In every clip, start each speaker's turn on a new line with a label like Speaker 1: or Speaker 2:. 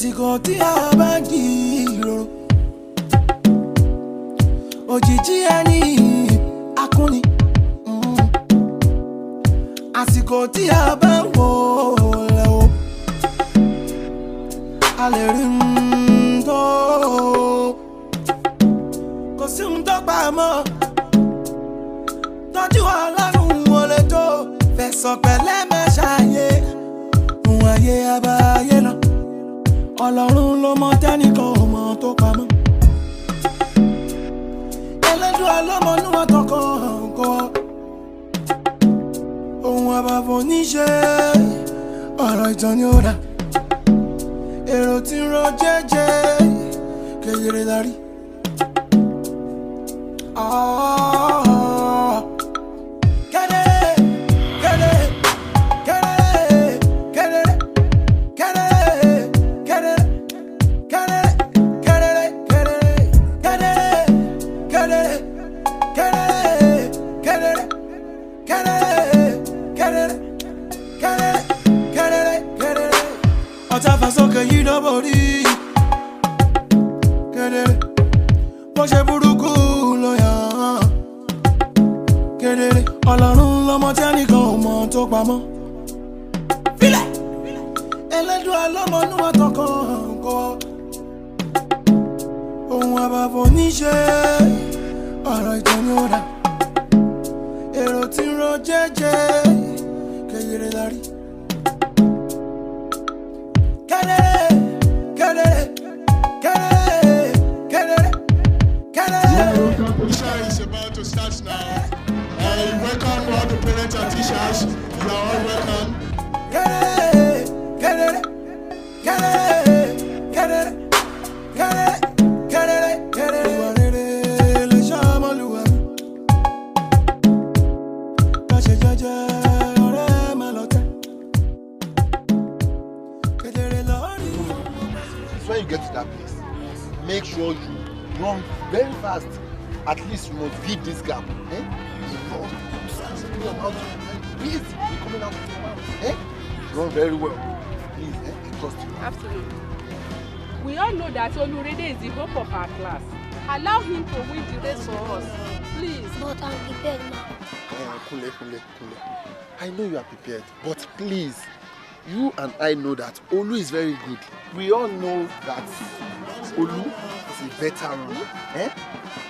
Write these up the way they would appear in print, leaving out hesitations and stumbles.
Speaker 1: Àsìkò tí a bá jíròrò, òjijì ẹni akúni. Àsìkò tí a bá ń wò lẹ́wọ̀, a lè rí ń tó. Kò sí ń tó pamọ́, tọ́jú ọlọ́run wọlé tó. Fẹ̀sọ̀ pẹ̀lẹ́ máa ṣàyè, òun ayé abáyé lọ. Ọlọ́run ló mọ tẹ́nìkan ò mọ tó pamọ́. Ẹlẹ́dùn ọlọ́mọ níwọ̀n tọkàn kọ́. Ohun àbàfọ̀ níṣe ọ̀rọ̀ ìtàn ni ó dà. Èrò tí ń ro jẹ́jẹ́ kedere la rí. Kedere, kedere, kedere, kedere, kedere, kedere, kedere, kedere, kedere, kedere, kedere, kedere, kedere, kedere, kedere, kedere, kedere. Ọ̀tá fàsókè yìí dọ́bọ̀rí. Kedere, bó ṣe burúkú ló yàn án. Kedere, ọlọ́run lọ́mọ tẹ́nìkan ò mọ tó pamọ́. Filẹ̀! Ẹlẹ́dùn alọ́mọ níwọ̀n tọkàn kọ́. Ohun àbàfọ̀ níṣe ọ̀rọ̀ ìtàn ni ó dà. Èrò tí ń ro jẹ́jẹ́ kedere la rí. Kedere, kedere, kedere, kedere, kedere.
Speaker 2: Competition is about to start now. I welcome all the parents and teachers. You are all welcome.
Speaker 1: Kedere, kedere, kedere, kedere, kedere, kedere, kedere. Ìwà rere lè ṣọmọlúwàbí. Ká ṣe jẹ́jẹ́ ọ̀rẹ́ má lọ tẹ́. Kedere lórí.
Speaker 3: When you get to that place, make sure you run very fast. At least you must give this gap. Eh? You run your mouth, and please be coming out of your mouth. Eh? Run very well. Please, eh? I trust you.
Speaker 4: Absolutely. We all know that Olurede is the hope of our class. Allow him to win the race for us, please.
Speaker 5: But I'm prepared, ma.
Speaker 3: Eh, Kunle, Kunle, Kunle. I know you are prepared, but please, you and I know that Olu is very good. We all know that Olu is a better runner. Eh?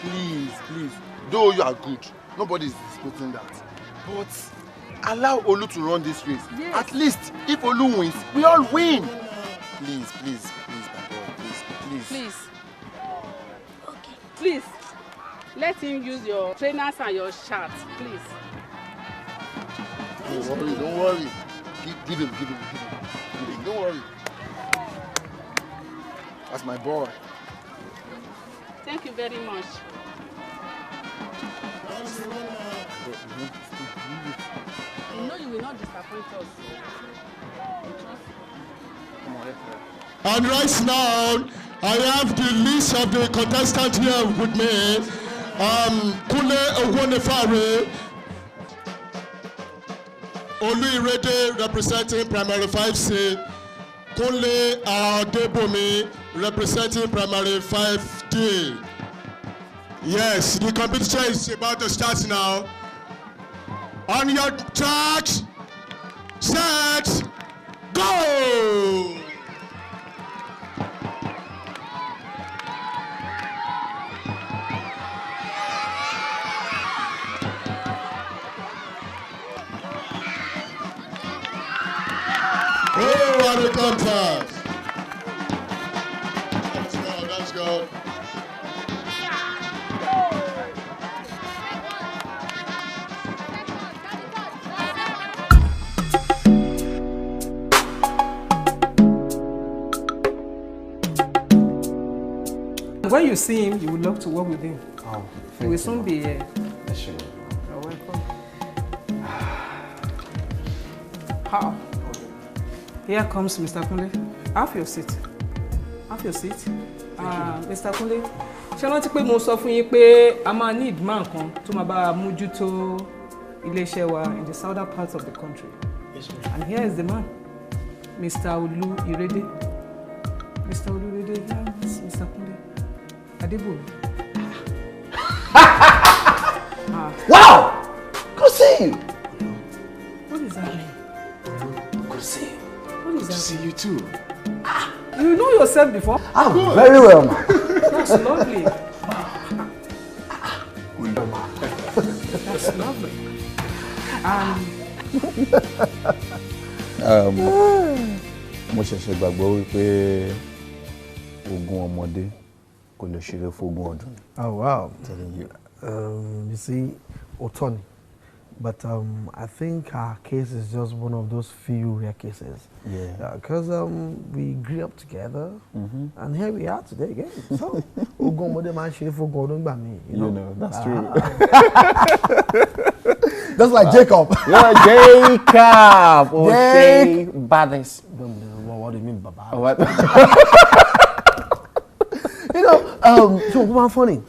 Speaker 3: Please, please. Though you are good, nobody is disputing that. But allow Olu to run this race.
Speaker 4: Yes.
Speaker 3: At least if Olu wins, we all win. Please, please, please, my boy, please, please.
Speaker 4: Please,
Speaker 5: Okay.
Speaker 4: please, let him use your trainers and your shirt, please.
Speaker 3: Don't worry, don't worry. Give him, give him, give him, give him. Don't worry. That's my boy.
Speaker 4: Thank you very much. You know you will not disappoint us. We trust you.
Speaker 3: Come on, let's go.
Speaker 2: And right now, I have the list of the contestants here with me. Kunle Ogunifare, Olu Irede representing Primary 5C, Kunle Adebomi representing Primary 5D. Yes, the competition is about to start now. On your tracks, set, go! Oh, what a contest! Let's go, let's go.
Speaker 6: When you see him, you would love to work with him.
Speaker 7: Oh,
Speaker 6: He
Speaker 7: thank
Speaker 6: will
Speaker 7: you.
Speaker 6: soon be here.
Speaker 7: Ẹ ṣé.
Speaker 6: You're welcome. How? Here comes Mr. Kunle. Have your seat. Have your seat. Mr. Kunle, ṣé rántí pé mo sọ fún yín pé a máa need man kan tó máa bá a mójútó iléeṣẹ́ wa in the southern part of the country.
Speaker 7: Yes, ma'am.
Speaker 6: And here is the man, Mr. Olu Irede. Mr. Olurede, yes, Mr. Kunle Adebori.
Speaker 3: Wow! Good to see you.
Speaker 6: What is that mean?
Speaker 3: Good to see you.
Speaker 6: What is
Speaker 3: Good to
Speaker 6: that?
Speaker 3: see you too.
Speaker 6: You know yourself before?
Speaker 3: Ah, very well, ma.
Speaker 6: That's lovely. That's lovely.
Speaker 7: Mo ṣẹ̀ṣẹ̀ gbàgbọ́ wípé ogún ọmọdé kò lè ṣeré fógún ọdún.
Speaker 8: Oh wow.
Speaker 7: Telling you.
Speaker 8: You see, òótọ́ ni, but I think our case is just one of those few rare cases.
Speaker 7: Yeah.
Speaker 8: Because we grew up together, and here we are today again. So, ogún ọmọdé máa ń ṣeré fógún ọdún gbà mí.
Speaker 7: You know, that's true.
Speaker 3: Just like Jacob.
Speaker 7: Yeah, Jacob. O'Shea Brothers.
Speaker 8: What do you mean, Baba?
Speaker 7: What?
Speaker 8: You know, so what funny?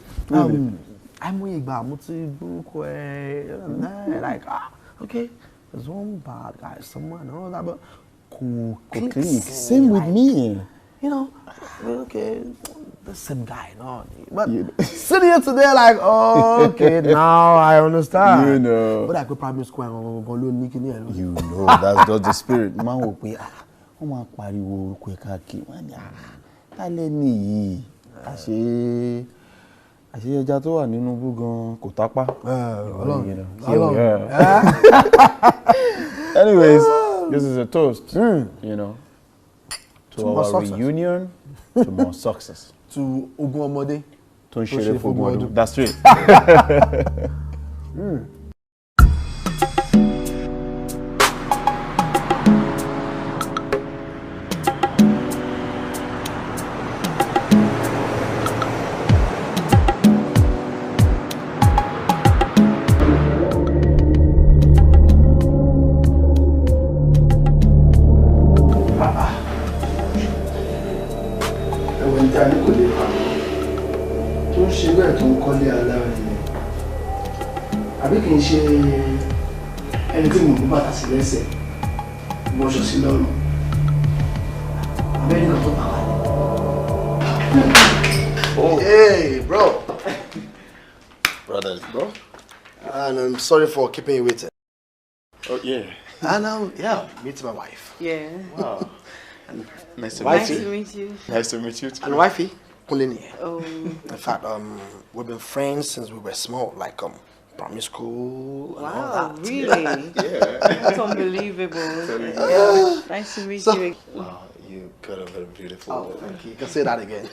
Speaker 8: Àìmọye ìgbà mo ti gbórúkọ ẹ, like, ah, okay, there's one bad guy somewhere and all that, but kò click.
Speaker 7: Click. Same with me.
Speaker 8: You know, okay, the same guy, no. But sitting here today, like, oh, okay, now I understand.
Speaker 7: You know.
Speaker 8: But like, primary school, I'm going to look.
Speaker 7: You know, that's just the spirit. Máa ń wò pé ah, wọ́n máa pariwo orúkọ ẹ̀ káàkiri. Wọ́n á ní ah, tálẹ́ nìyí. Àṣé àṣé ẹja tó wà nínú ibú gan kò tápá.
Speaker 8: Ọlọ́run,
Speaker 7: You know, here we
Speaker 8: Ọlọ́run.
Speaker 7: are. Anyways, this is a toast, you know, to
Speaker 8: To more
Speaker 7: our
Speaker 8: success.
Speaker 7: reunion, to more success.
Speaker 8: To ogún ọmọdé.
Speaker 7: Tó ń ṣeré fógún ọdún. That's it.
Speaker 3: Ẹ̀wọ̀n tí a ní kò lè pa tó ń ṣe bẹ́ẹ̀ tó ń kọ́lé alárinrin, àbí kì í ṣe ẹni tí mò ń bàtà sí lẹ́sẹ̀, bọ́ṣọ sí lọ́rùn, abẹ́rẹ́ kan tó bà wá ní.
Speaker 8: Hey, bro.
Speaker 7: Brothers.
Speaker 3: Bro, and I'm sorry for keeping you waiting.
Speaker 7: Oh, yeah.
Speaker 8: And yeah, meet my wife.
Speaker 9: Yeah.
Speaker 7: Wow. Nice to
Speaker 8: Wifey.
Speaker 7: meet you.
Speaker 9: Nice to meet you.
Speaker 7: Nice to meet you too.
Speaker 8: And wifey, Kunle nìyẹn.
Speaker 9: Oh.
Speaker 8: In fact, we've been friends since we were small, like primary school and all
Speaker 9: Wow,
Speaker 8: that.
Speaker 9: really?
Speaker 7: Yeah.
Speaker 9: That's unbelievable. Yeah. Nice to meet you.
Speaker 7: Wow, you got a very beautiful
Speaker 8: Oh,
Speaker 7: woman.
Speaker 8: thank you. You can say that again.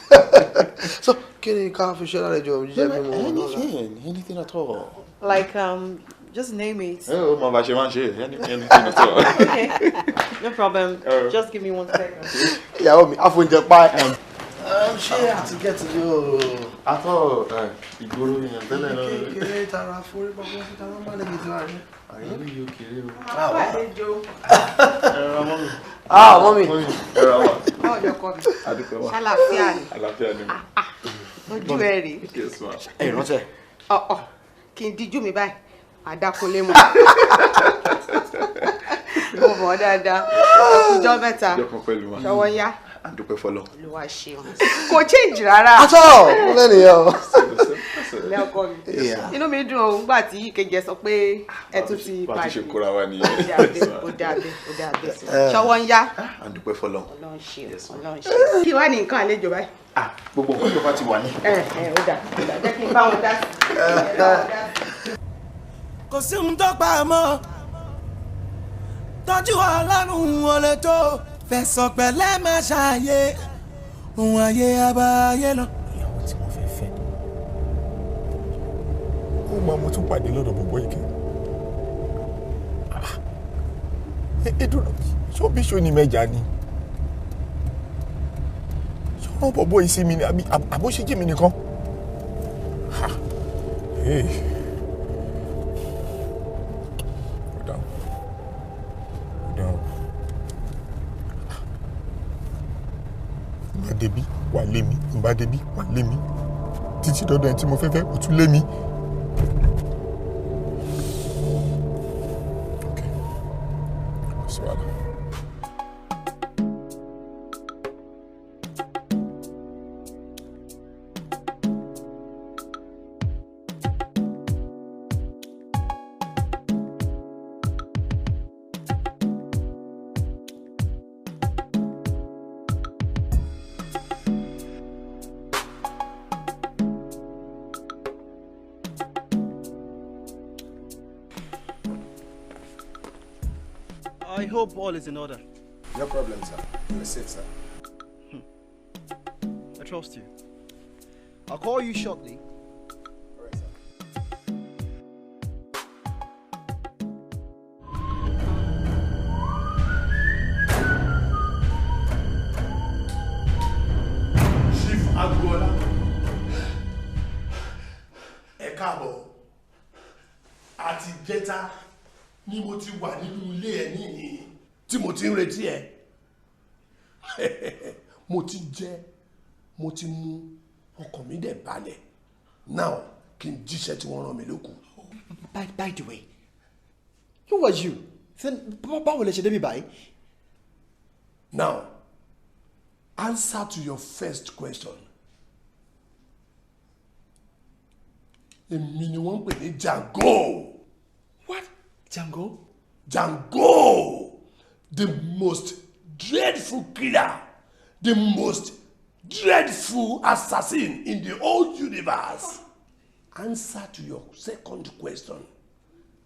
Speaker 8: So, kí ni ká fi ṣe lálejò jíjẹ mímu?
Speaker 7: Anything, anything at all.
Speaker 9: Like, just name it.
Speaker 7: Oh, my bad, anything at all.
Speaker 9: Okay. No problem. Just give me 1 second.
Speaker 8: Ìyàwó mi, àfọ̀njẹ pa ẹ̀. Ṣé àti gẹ̀ẹ́tì yóò
Speaker 7: Atọ́ ìgboro yẹn tẹ́lẹ̀ náà.
Speaker 8: kékeré tara forí pamọ́ sí tara má lè tara rẹ̀?
Speaker 7: Àyẹ̀lú yóò kéré o.
Speaker 4: Àlejò.
Speaker 7: Ẹ̀rọ mọ́mí.
Speaker 8: Ah, mọ́mí.
Speaker 7: Ẹ̀rọ wa.
Speaker 4: Báwo ni ọkọ mi?
Speaker 7: Adúpẹ́ wa.
Speaker 4: Ṣàlàáfíà ni.
Speaker 7: Àlàáfíà ni.
Speaker 4: Ojú ẹ rèé.
Speaker 7: Yes, ma.
Speaker 8: Ẹ rántí.
Speaker 4: Ọ̀ọ̀ kí n díjú mi báyìí, àdákunlé mu. Mo mọ̀ ọ́ dáadáa. Ọjọ́ mẹ́ta.
Speaker 7: Ìjọ kan pẹ̀lú wa.
Speaker 4: Ṣọwọ́ yá.
Speaker 7: Adúpẹ́ fọlọ́.
Speaker 4: Olúwa ṣeun. Kò change rárá.
Speaker 8: Atọ́, Kúnlé nìyẹn o.
Speaker 4: Ilé ọkọ mi.
Speaker 8: Yeah.
Speaker 4: Inú mi dùn òun gbà tí ìkejì ẹ sọ pé ẹ tún ti
Speaker 7: Bá a
Speaker 4: pàdé.
Speaker 7: ti ṣe kóra wa
Speaker 4: Ó
Speaker 7: nìyẹn.
Speaker 4: dàbí, ó dàbí, ó dàbí. Ṣọwọ́ ń yá.
Speaker 7: Adúpẹ́ fọlọ́.
Speaker 4: Ọlọ́run ṣeun, Ọlọ́run ṣeun. Kí wá ní nǹkan àlejò báyìí?
Speaker 7: Ah, gbogbo nǹkan tó bá ti wà ní.
Speaker 4: Ẹ ẹ ó dà, ó dà, jẹ́ kí n bá wọn dá sí. Ẹ bá wọn dá sí.
Speaker 1: Kò sí ohun tó pa mọ́, tọ́jú ọlọ́run ò lè tó fẹ̀sọ̀ pẹ̀lẹ́ máa ṣàyè ohun ayé abáyé lọ.
Speaker 10: Ìyàwó tí mo fẹ́ fẹ́, ó máa mo tún pàdé lọ́dọ̀ bọ̀bọ̀ ìkẹ́. Ẹdùn ṣọ́bí ṣó ni mẹ́ja ni, ṣọ́rọ̀ bọ̀bọ̀ yìí sí mi ni àbí àbó ṣe jẹ́ mi nìkan? Ha! Hey. Ó dáhùn. Ó dáhùn. Ìbá débí wà lé mi, ìbá débí wà lé mi, títí dọ́dọ̀ ẹni tí mo fẹ́ fẹ́ ó tún lé mi. Ok, kò sí wàhálà.
Speaker 11: I hope all is in order.
Speaker 3: No problem, sir. You're safe, sir.
Speaker 11: I trust you. I'll call you shortly.
Speaker 3: All right, sir.
Speaker 10: Chief Agboola, ẹ káàbọ̀. Àti jẹta ni mo ti wà nínú ilé ẹ níhìn tí mo ti ń retí ẹ. Mo ti jẹ, mo ti mu, ọkàn mi dẹ̀ balẹ̀. Now kí n jíṣẹ́ tí wọ́n rán mi lókù.
Speaker 11: By the way, who are you? Báwo lẹ ṣe débi báyìí?
Speaker 10: Now, answer to your first question. Èmi ni wọ́n ń pè ní Django.
Speaker 11: What? Django?
Speaker 10: Django! The most dreadful killer, the most dreadful assassin in the whole universe. Answer to your second question.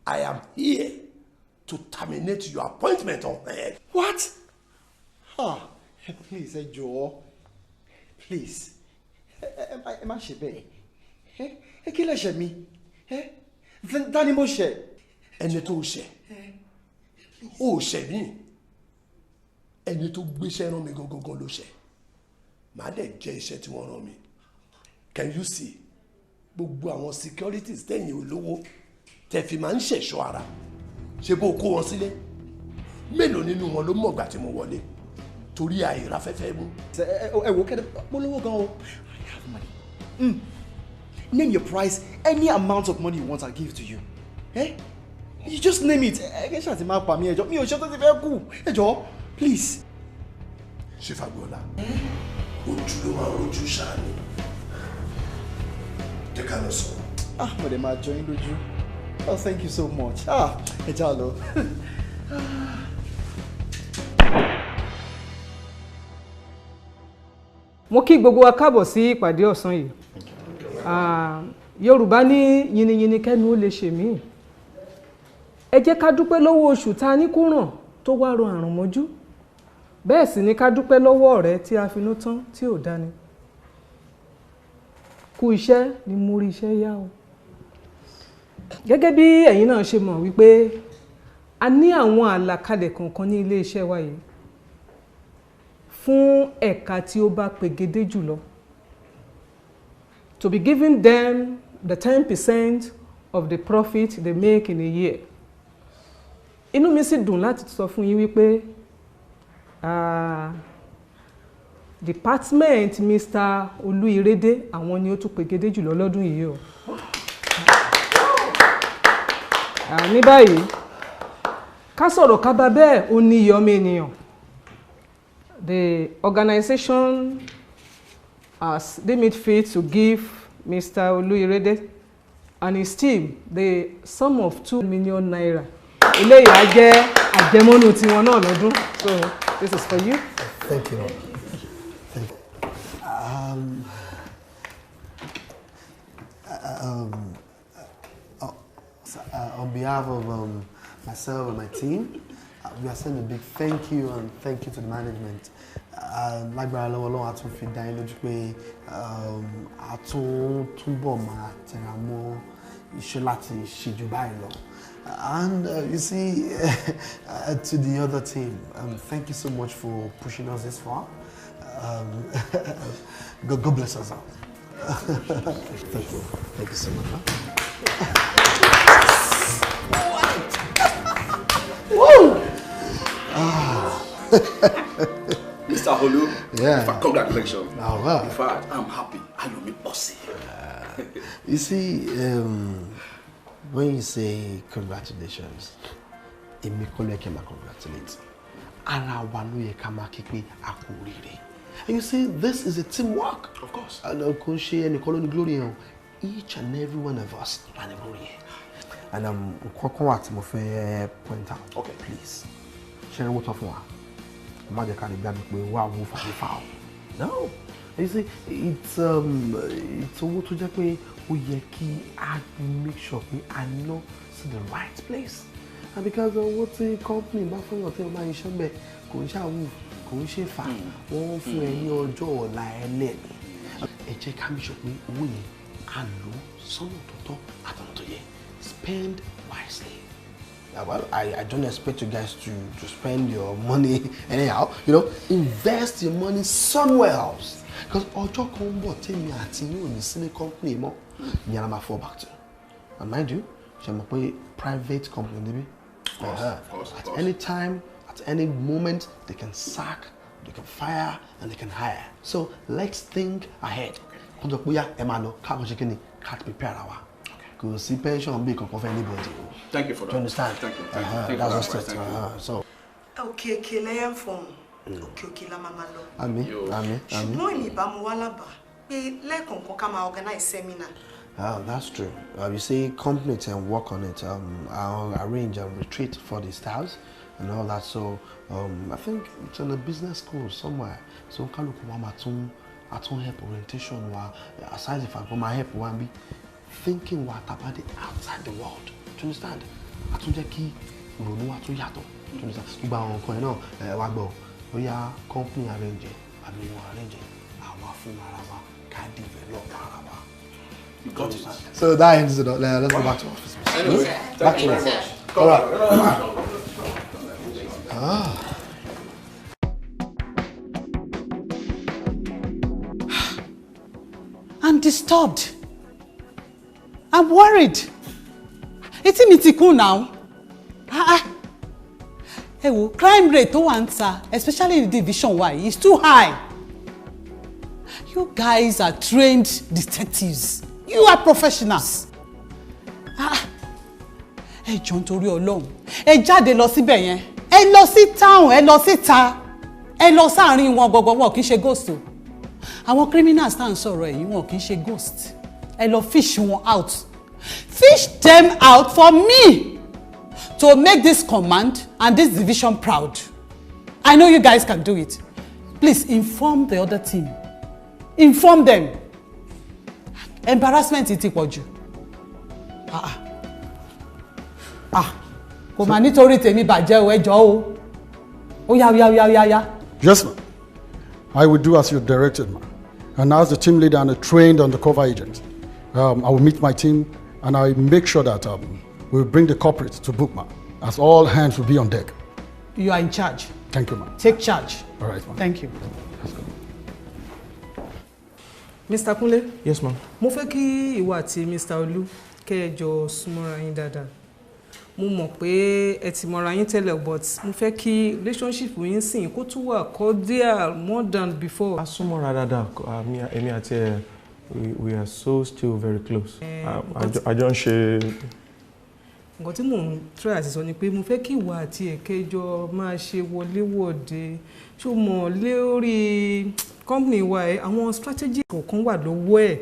Speaker 10: I am here to terminate your appointment on earth.
Speaker 11: What? Ah, please, ẹ jọ̀ọ́. Please. Ẹ má ṣe bẹ́ẹ̀. Ẹ kí lẹ̀ṣẹ̀ mi? Ta ni mo ṣẹ̀?
Speaker 10: Ẹni tó ṣẹ̀, ó ṣẹ̀ mí. Ẹni tó gbéṣẹ́ rán mi gangan ló ṣẹ̀. Màá dẹ̀ jẹ́ iṣẹ́ tí wọ́n rán mi. Can you see? Gbogbo àwọn securities tẹ̀yìn olówó tẹ̀ fi máa ń ṣẹ̀ṣọ́ ara. Ṣé bó kó wọn sílé? Mélòó nínú wọn ló mọ̀gbà tí mo wọlé? Torí àìráfẹ́fẹ́ mú.
Speaker 11: Ẹ wo kẹ́dẹ́, mo lówó gan o. I have money. Name your price, any amount of money you want, I'll give to you. Eh? You just name it. Ẹ ṣáà ti máa pa mí, ẹ jọ̀ọ́. Mi ò ṣe tó ti fẹ́ kú. Ẹ jọ̀ọ́, please.
Speaker 10: Ṣé Fagbọ́lá? Ojú ló máa ń rojú ṣáàní. Jẹ́ ká lọ sọ̀rọ̀.
Speaker 11: Ah, mo lè máa jọ yín lójú. Oh, thank you so much. Ah, ẹ já lọ.
Speaker 6: Mo kí gbogbo wa káàbọ̀ sí ìpàdé ọ̀sán yìí. Yorùbá ní yìnyínyìnyín kẹ́nu ó lè ṣe míì. Ẹ jẹ́ ká dúpẹ́ lọ́wọ́ oṣù tá a ní kó ràn tó wá ro àrùn mọ́jú. Bẹ́ẹ̀ sì ni ká dúpẹ́ lọ́wọ́ ọ̀rẹ́ tí a finú tán tí ò dáni. Kú iṣẹ́ ni mo rí iṣẹ́ yá o. Gẹ́gẹ́ bí ẹ̀yin náà ṣe mọ̀ wípé a ní àwọn àlàkalẹ̀ kọ̀ọ̀kan ní ilé iṣẹ́ wa yìí fún ẹ̀ka tí ó bá pegedé jùlọ. To be giving them the 10% of the profit they make in a year. Inú mi sì dùn láti sọ fún yín wípé department Mr. Olúirédé àwọn ni ó tún pegedé jùlọ lọ́dún yìí o. Ní báyìí, ká sọ̀rọ̀ ká bá bẹ́ẹ̀ ó ní iye ọmọ ènìyàn. The organization has deemed it fit to give Mr. Olúirédé and his team the sum of 2 million naira. Eléyìí á jẹ́ àjẹmọ́nú tiwọn náà lọ́dún. So this is for you.
Speaker 8: Thank you. Thank you. On behalf of myself and my team, we are sending a big thank you and thank you to the management. Lágbára lọ́wọ́ Ọlọ́run a tún fi dá yín lójú pé a tún túbọ̀ máa tẹra mọ́ iṣẹ́ láti ṣe jù báyìí lọ. And you see, to the other team, thank you so much for pushing us this far. God bless us all. Thank you. Thank you so much. Huh? Woo! Ah.
Speaker 12: Mr. Olu,
Speaker 8: yeah.
Speaker 12: In fact, congratulations.
Speaker 8: Oh, well.
Speaker 12: In fact, I'm happy. Ayọ̀ mi pọ̀ sí.
Speaker 8: You see, when you say congratulations, èmi kọ́ ló yẹ kí n máa congratulate. Ara wa ló yẹ ká máa kí pé a kú oríire. And you see, this is a teamwork.
Speaker 12: Of course.
Speaker 8: And kò ń ṣe ẹnìkan ló ní glory yẹn o. Each and every one of us la ní glory yẹn. And nǹkan kan wà tí mo fẹ́ point out.
Speaker 12: Okay.
Speaker 8: Please. Ṣé ẹ wọ́n tọ́ fún wa? Má jẹ́ ká lè gbàgbé pé wà wó fàlífà o. No. You see, it's owó tó jẹ́ pé ó yẹ kí a make sure pé a ná sí the right place. And because owó tí company bá fún yàn tí wọ́n máa ń ṣe bẹ́ẹ̀ kò ń ṣàwù kò ń ṣe fà wọ́n ń fún ẹ ní ọjọ́ ọ̀la ẹlẹ́ni. Ẹ jẹ́ ká mi sọ pé owó yẹn á lò sọ́nà tó tọ́ àtọ̀nà tó yẹ. Spend wisely. Well, I don't expect you guys to spend your money anyhow. You know, invest your money somewhere else. Because ọjọ́ kan ń bọ̀ tèmi àti yín ò ní sí ní company mọ́, ìyẹn la máa fall back to. And mind you, ṣe mọ̀ pé private company níbí.
Speaker 12: Of course, of course,
Speaker 8: At any time, at any moment, they can sack, they can fire, and they can hire. So let's think ahead. Kó jọ pé yá ẹ máa lọ káàkó ṣe kí ni ká prepare ara wa. Kò sí pension bí kankan fún anybody.
Speaker 12: Thank you for that.
Speaker 8: Do you understand?
Speaker 12: Thank you. Thank you. Thank you
Speaker 8: That's
Speaker 12: for
Speaker 8: just
Speaker 12: that
Speaker 8: it.
Speaker 12: advice. Thank you.
Speaker 8: So.
Speaker 13: Òkè òkè lẹ́yẹ ń fọhùn, òkè òkè la máa máa lọ.
Speaker 8: Àmín, àmín, àmín.
Speaker 13: Ṣùgbọ́n èmi ìbámu wá lábàá pé lẹ́ẹ̀kọ̀ọ̀kan ká máa organize seminar.
Speaker 8: Ah, that's true. You see, companies can work on it. I'll arrange a retreat for the staffs and all that. So I think it's in a business school somewhere. So kálukú wa máa tún a tún help orientation wa, aside the fact wa máa help wa bí thinking wa tàbá dé outside the world. Do you understand? A tún jẹ́ kí ìrònú wa tún yàtọ̀. Do you understand? Gbogbo àwọn nǹkan yẹn náà ẹ wá gbọ́ bóyá company arrange ẹ̀ àbí wọn arrange ẹ̀ àwa fún ara wa ká develop ara wa.
Speaker 12: You got it.
Speaker 8: So that ends it. Let's go back to office.
Speaker 12: Anyway,
Speaker 8: Back
Speaker 12: thank
Speaker 8: to
Speaker 12: you very
Speaker 8: work.
Speaker 12: much.
Speaker 8: All right. Ah.
Speaker 14: I'm disturbed. I'm worried. Etí mi ti kún now. Ah ah. Ẹ wo crime rate tó wà ń ta, especially in the division wa yìí, is too high. You guys are trained detectives. You are professionals. Ah ah. Ẹ jọ̀ọ́ nítorí Ọlọ́run. Ẹ jáde lọ síbẹ̀ yẹn. Ẹ lọ sí town, ẹ lọ síta. Ẹ lọ sáàárín wọn gbọ̀ngàn, wọn kì í ṣe ghost o. Àwọn criminals tá à ń sọ̀rọ̀ ẹ̀yìn wọn kì í ṣe ghost. Ẹ lọ fish wọn out. Fish them out for me to make this command and this division proud. I know you guys can do it. Please inform the other team. Inform them. Embarrassment ti pọ̀ jù. Ah ah. Ah, kò mà nítorí tèmi bàjẹ́ o, ẹ jọ̀ọ́ o. Ó yá, ó yá, ó yá, ó yá, ó yá.
Speaker 15: Yes, ma'am. I will do as you directed, ma'am. And as the team leader and a trained undercover agent, I will meet my team and I will make sure that we will bring the culprits to book, ma'am, as all hands will be on deck.
Speaker 14: You are in charge.
Speaker 15: Thank you, ma'am.
Speaker 14: Take charge.
Speaker 15: All right, ma'am.
Speaker 14: Thank you.
Speaker 15: Let's go.
Speaker 6: Mr. Kunle.
Speaker 16: Yes, ma'am.
Speaker 6: Mo fẹ́ kí ìwọ àti Mr. Olú kẹ́ ẹ jọ súnmọ́ra yín dáadáa. Mo mọ̀ pé ẹ ti mọra yín tẹ́lẹ̀, but mo fẹ́ kí relationship yín sìn kó tún wà cordial more than before.
Speaker 16: A súnmọ́ra dáadáa, èmi àti ẹ, we are so still very close. A jọ ń ṣe.
Speaker 6: Nǹkan tí mò ń try àti sọ ni pé mo fẹ́ kí ìwọ àti ẹ̀kẹ́ jọ máa ṣe wọléwọ̀de. Ṣó mọ̀ lórí company wa ẹ̀, àwọn strategy kọ̀ọ̀kan wà lọ́wọ́ ẹ̀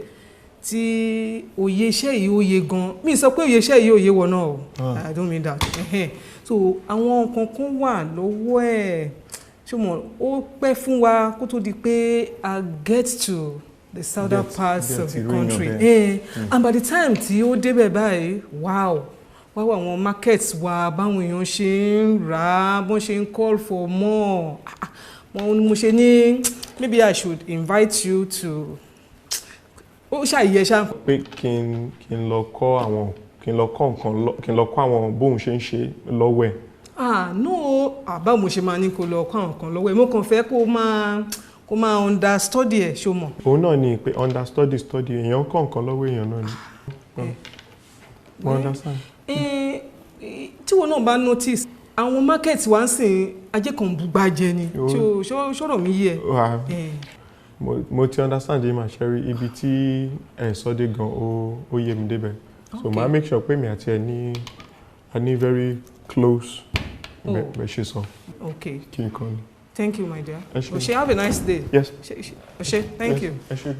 Speaker 6: tí òye iṣẹ́ yìí ó yé gan. Mi sọ pé òye iṣẹ́ yìí ó yé wọ náà o. I don't mean that. Ẹhẹ́n. So àwọn nǹkan kan wà lọ́wọ́ ẹ̀. Ṣó mọ̀ ó pẹ́ fún wa kó tó di pé I get to the southern parts
Speaker 16: Get
Speaker 6: of the
Speaker 16: irú èèyàn
Speaker 6: country.
Speaker 16: bẹ́ẹ̀.
Speaker 6: And by the time tí ó débẹ̀ báyìí, wow, wá wá àwọn markets wa báwọn èèyàn ṣe ń rà á, bọ́n ṣe ń call for more. Ah, ah, mo ṣe ní maybe I should invite you to ó ṣàyẹ ṣá.
Speaker 16: Pé kí n lọ kọ́ àwọn kí n lọ kọ́ nǹkan kí n lọ kọ́ àwọn bóun ṣe ń ṣe lọ́wọ́ ẹ̀.
Speaker 6: Ah no, àbá mo ṣe máa ní kó lọ kọ́ àwọn kan lọ́wọ́ ẹ̀, mo kàn fẹ́ kó máa understudy ẹ̀, ṣó mọ̀.
Speaker 16: Òun náà ni pé understudy study èèyàn kọ́ nǹkan lọ́wọ́ èèyàn náà ni. Mo understand.
Speaker 6: Tí wọn náà bá notice àwọn market wa ń sìn ajé kan bugbájẹ ni. Ṣọ́rọ̀ mi yé ẹ.
Speaker 16: Wà, mo ti understand yìí mà ṣe rí ibi tí ẹ sọ dé gan, ó yé mi débẹ̀. So màá make sure pé mi àti ẹ ní a ní very close bẹ́ẹ̀ ṣe sọ.
Speaker 6: Okay.
Speaker 16: Kí n kọ́ ni.
Speaker 6: Thank you, my dear.
Speaker 16: Ẹ ṣé.
Speaker 6: Oṣé, have a nice day.
Speaker 16: Yes.
Speaker 6: Oṣé, thank
Speaker 16: Yes,
Speaker 6: you.
Speaker 16: Ẹ ṣé.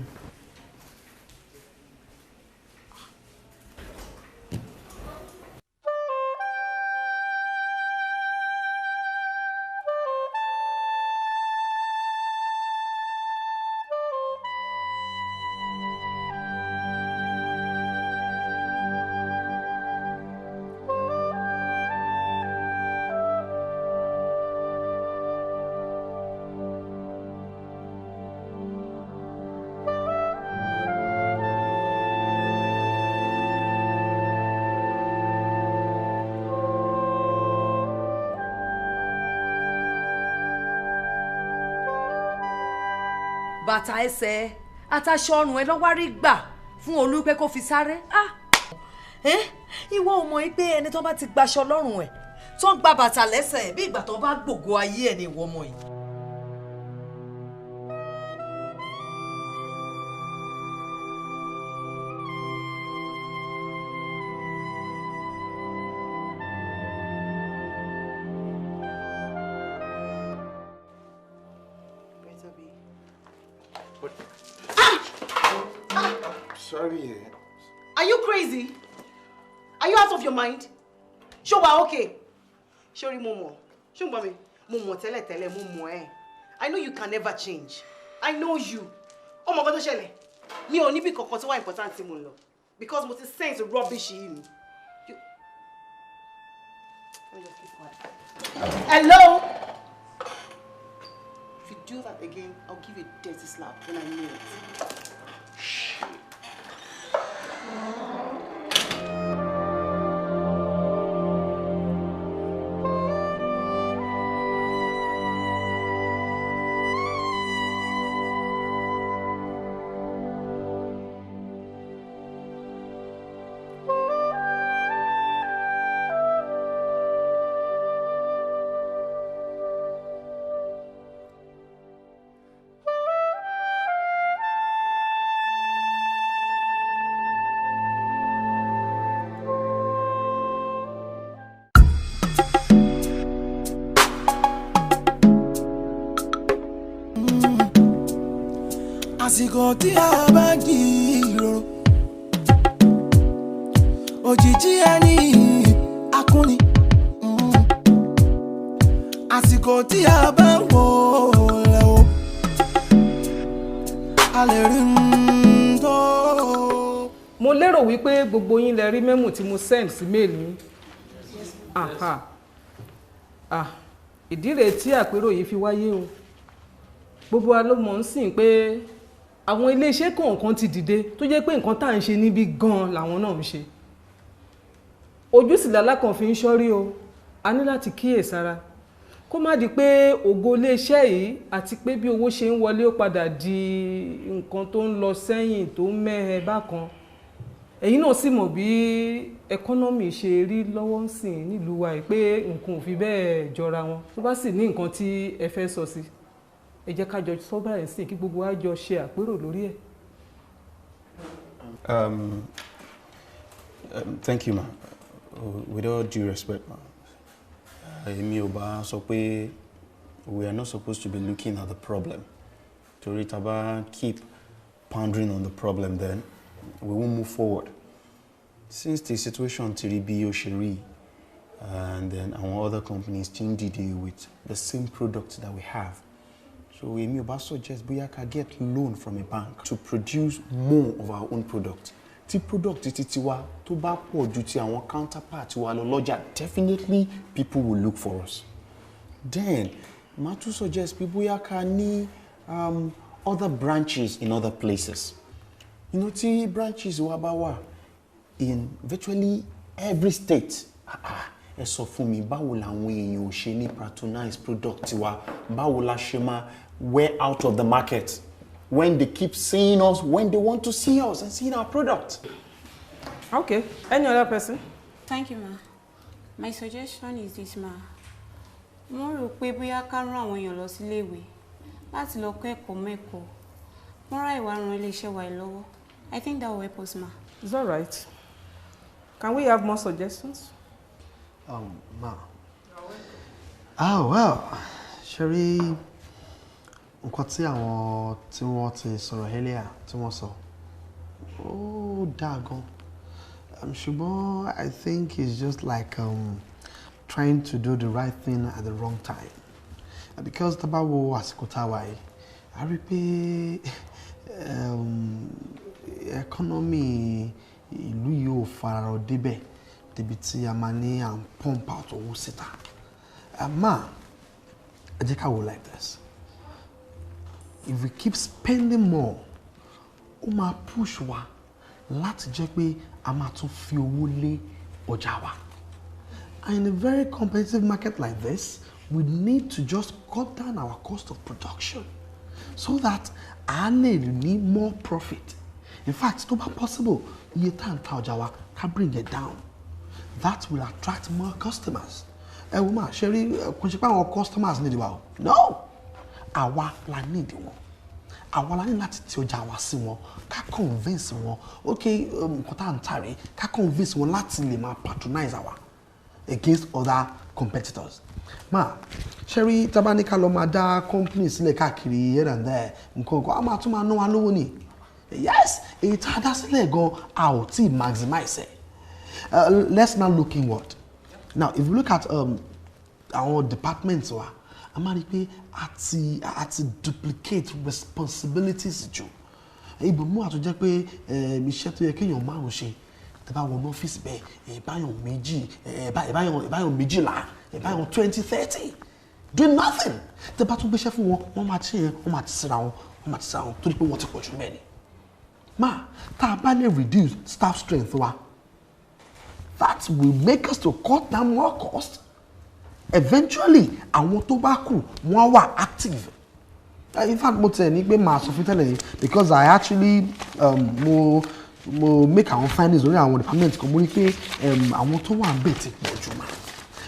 Speaker 17: Bàtà ẹsẹ̀ àtàṣọ ọrùn ẹ lọ́wọ́ rí gbà fún Olú pé kó fi sáré. Ìwọ ò mọ̀ pé ẹni tó bá ti gbaṣọ lọ́rùn ẹ̀ tó ń gba bàtà lẹ́sẹ̀ bí ìgbà tó bá gbògo ayé ẹ̀ ni ìwọ ọmọ yìí.
Speaker 7: Sorry.
Speaker 13: Are you crazy? Are you out of your mind? Ṣó wà okay? Ṣó rí mo mọ̀? Ṣó ń gbọ́ mi? Mo mọ̀ tẹ́lẹ̀tẹ́lẹ̀, mo mọ̀ ẹ́. I know you can never change. I know you. Ó mọ nǹkan tó ṣẹlẹ̀. Mi ò níbi kankan tó wà important tí mo ń lọ. Because mo ti sense rubbish yìí ni. Let me just keep quiet. Hello? If you do that again, I'll give you a dirty slap when I mean it.
Speaker 1: Àsìkò tí a bá jíròrò òjijì ẹni akúni, àsìkò tí a bá wò lẹ o a lè rí n tó.
Speaker 6: Mo lérò wípé gbogbo yín lẹ rí memo tí mo send sí mail yín. Ìdí rèé tí àpérò yìí fi wáyé o. Gbogbo wa ló mọ̀ ń sìn pé àwọn iléeṣẹ́ kọ̀ọ̀kan ti dìde tó jẹ́ pé nǹkan tá à ń ṣe níbí gan-an làwọn náà ń ṣe. Ojú sì lálákàn fi ń ṣọ́rí o. A ní láti kíyèsára kó má di pé ògo iléeṣẹ́ yìí àti pé bí owó ṣe ń wọlé ó padà di nǹkan tó ń lọ sẹ́yìn tó ń mẹ́hẹ bákan. Ẹ̀yin náà sì mọ̀ bí ẹkọ́nọ́mì ṣe rí lọ́wọ́ ń sìn nílùú wa yìí pé nǹkan ò fi bẹ́ẹ̀ jọra wọn. Tó bá sì ní nǹkan tí ẹ fẹ́ sọ sí, ẹ jẹ́ ká jọ sọ báyìí sí kí gbogbo wa jọ ṣe àpérò lórí ẹ̀.
Speaker 7: Thank you, ma. With all due respect, ma. Èmi ò bá sọ pé we are not supposed to be looking at the problem. Torí tá bá keep pondering on the problem, then we won't move forward. Since the situation ti rí bí ó ṣe rí, and then our other companies ti ń dìde with the same product that we have. So èmi ò bá suggest bóyá ká get loan from a bank to produce more of our own product. Tí product ti tiwa tó bá pọ̀ ju ti àwọn counterpart wa lọ lọ́jà, definitely people will look for us. Then, màá tún suggest pé bóyá ká ní other branches in other places. You know, tí branches wa bá wà in virtually every state. Ẹ sọ fún mi, báwo làwọn èèyàn ò ṣe ní patronize product wa? Báwo la ṣe máa wear out of the market when they keep seeing us, when they want to see us and seeing our product?
Speaker 6: Okay, any other person?
Speaker 9: Thank you, ma. My suggestion is this, ma. Mo rò pé bóyá ká rán àwọn èèyàn lọ síléèwé láti lọ kọ́ ẹ̀kọ́ mẹ́kọ̀ọ́. Wọ́n rá ìwà ran iléeṣẹ́ wa lọ́wọ́. I think that will help us, ma.
Speaker 6: It's all right. Can we have more suggestions?
Speaker 8: Ma. Oh, well, ṣe rí nǹkan tí àwọn tí wọ́n ti sọ̀rọ̀ earlier tí wọ́n sọ, ó dáa gan. Ṣùgbọ́n I think it's just like trying to do the right thing at the wrong time. Because tá bá wo àsìkò tá a wà yìí, a rí pé economy ìlú yìí ò fararọ débẹ̀ débi tí a máa ní à ń pump out owó síta. Ma, ẹ jẹ́ ká wò like this. If we keep spending more, ó máa push wa láti jẹ́ pé a máa tún fi owó lé ọjà wa. And in a very competitive market like this, we need to just cut down our cost of production. So that a lè ní more profit. In fact, tó bá possible, iye tá à ń ta ọjà wa ká bring it down. That will attract more customers. Ẹ wo máa ṣe rí, kò ṣe pé àwọn customers need wa o. No! Àwa la need wọn. Àwa la ní láti ti ọjà wa sí wọn, ká convince wọn. Okay, nǹkan tá à ń tà rèé, ká convince wọn láti lè máa patronize àwa against other competitors. Ma, ṣe rí, tá bá ní ká lọ máa dá company sílẹ̀ káàkiri here and there, nǹkan kan, a máa tún máa ná wa lówó ni. Yes, èyí tá a dá sílẹ̀ gan, a ò tí ì maximize ẹ̀. Let's now look inward. Now, if you look at our departments wa, a máa rí pé a ti duplicate responsibilities jù. Ibòmú àtúnjẹ́ pé iṣẹ́ tó yẹ kéèyàn márùn-ún ṣe, tẹ́ bá wọnú ọ́fíìsì bẹ́ẹ̀, ẹ̀ báyọ̀ méjì, ẹ̀ báyọ̀ 12, ẹ̀ báyọ̀ 20, 30 doing nothing. Tẹ́ bá tún gbéṣẹ́ fún wọn, wọ́n máa ti ṣe, wọ́n máa ti síra wọn, wọ́n máa ti síra wọn torí pé wọ́n ti pọ̀ jù mẹ́rin. Ma, tá a bá lè reduce staff strength wa, that will make us to cut down more cost. Eventually, àwọn tó bá kù, wọ́n wà active. In fact, mo tẹ̀ ní pé màá sọ fún tẹ́lẹ̀ yìí because I actually mo make àwọn findings lórí àwọn department kan. Mo rí pé àwọn tó wà níbẹ̀ ti pọ̀ jù mà.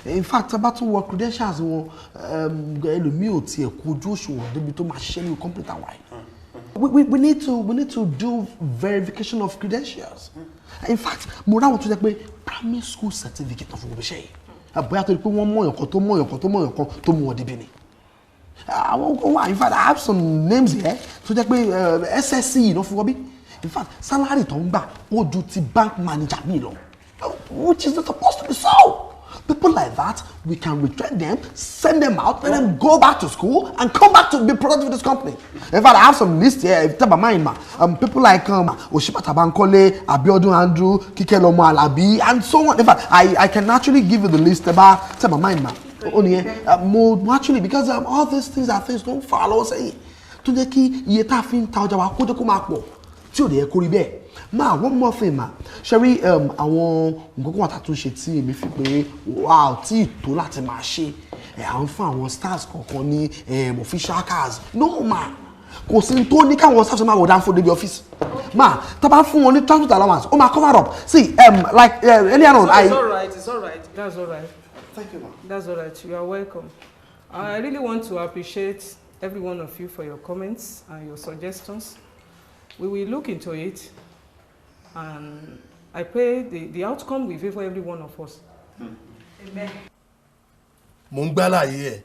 Speaker 8: In fact, tá bá tún wọ credentials wọn, ẹlòmíì ò tiẹ̀ kojú òṣùwọ̀n débi tó máa ṣiṣẹ́ ní company tàwa yìí. We need to do verification of credentials. In fact, mo ráwọn tó jẹ́ pé primary school certificate of gbogbo iṣẹ́ yìí, bóyá torí pé wọ́n mọ̀yàn kan tó mọ̀yàn kan tó mọ̀yàn kan tó mú wọn débi ni. Àwọn kan wà, in fact, I have some names here tó jẹ́ pé SSC ló fún wọn bí. In fact, salary tó ń gbà ó ju ti bank manager mi lọ, which is not supposed to be so. People like that, we can retrain them, send them out, let them go back to school and come back to be productive with this company. In fact, I have some list here, if tẹ́ mind ma. People like Oshibata Bankole, Abiodun Andrew, Kikelomo Alabi, and so on. In fact, I can actually give you the list about tẹ́ mind ma. Only mo actually, because all these things are things don't follow say. Tó jẹ́ kí iye tá a fi ń ta ọjà wa kó jẹ́ kó máa pọ̀ tí ò lè yẹ kó rí bẹ́ẹ̀. Ma, one more thing ma, ṣe rí, àwọn nǹkan kan wà tá a tún ṣe tí èmi fi pé wà á tí ì tó láti máa ṣe ẹ̀. À ń fún àwọn staffs kọ̀ọ̀kan ní official cars. No ma, kò sí tó ní káwọn staffs máa wọ̀ dáńfó débi ọ́fíìsì ma. Tá a bá fún wọn ní transport allowance, ó máa cover up. See, like earlier on, I.
Speaker 6: It's all right, it's all right, that's all right.
Speaker 8: Thank you, ma.
Speaker 6: That's all right, you are welcome. I really want to appreciate every one of you for your comments and your suggestions. We will look into it, and I pray the outcome will favor every one of us.
Speaker 13: Amen.
Speaker 10: Mo ń gbálàyé ẹ.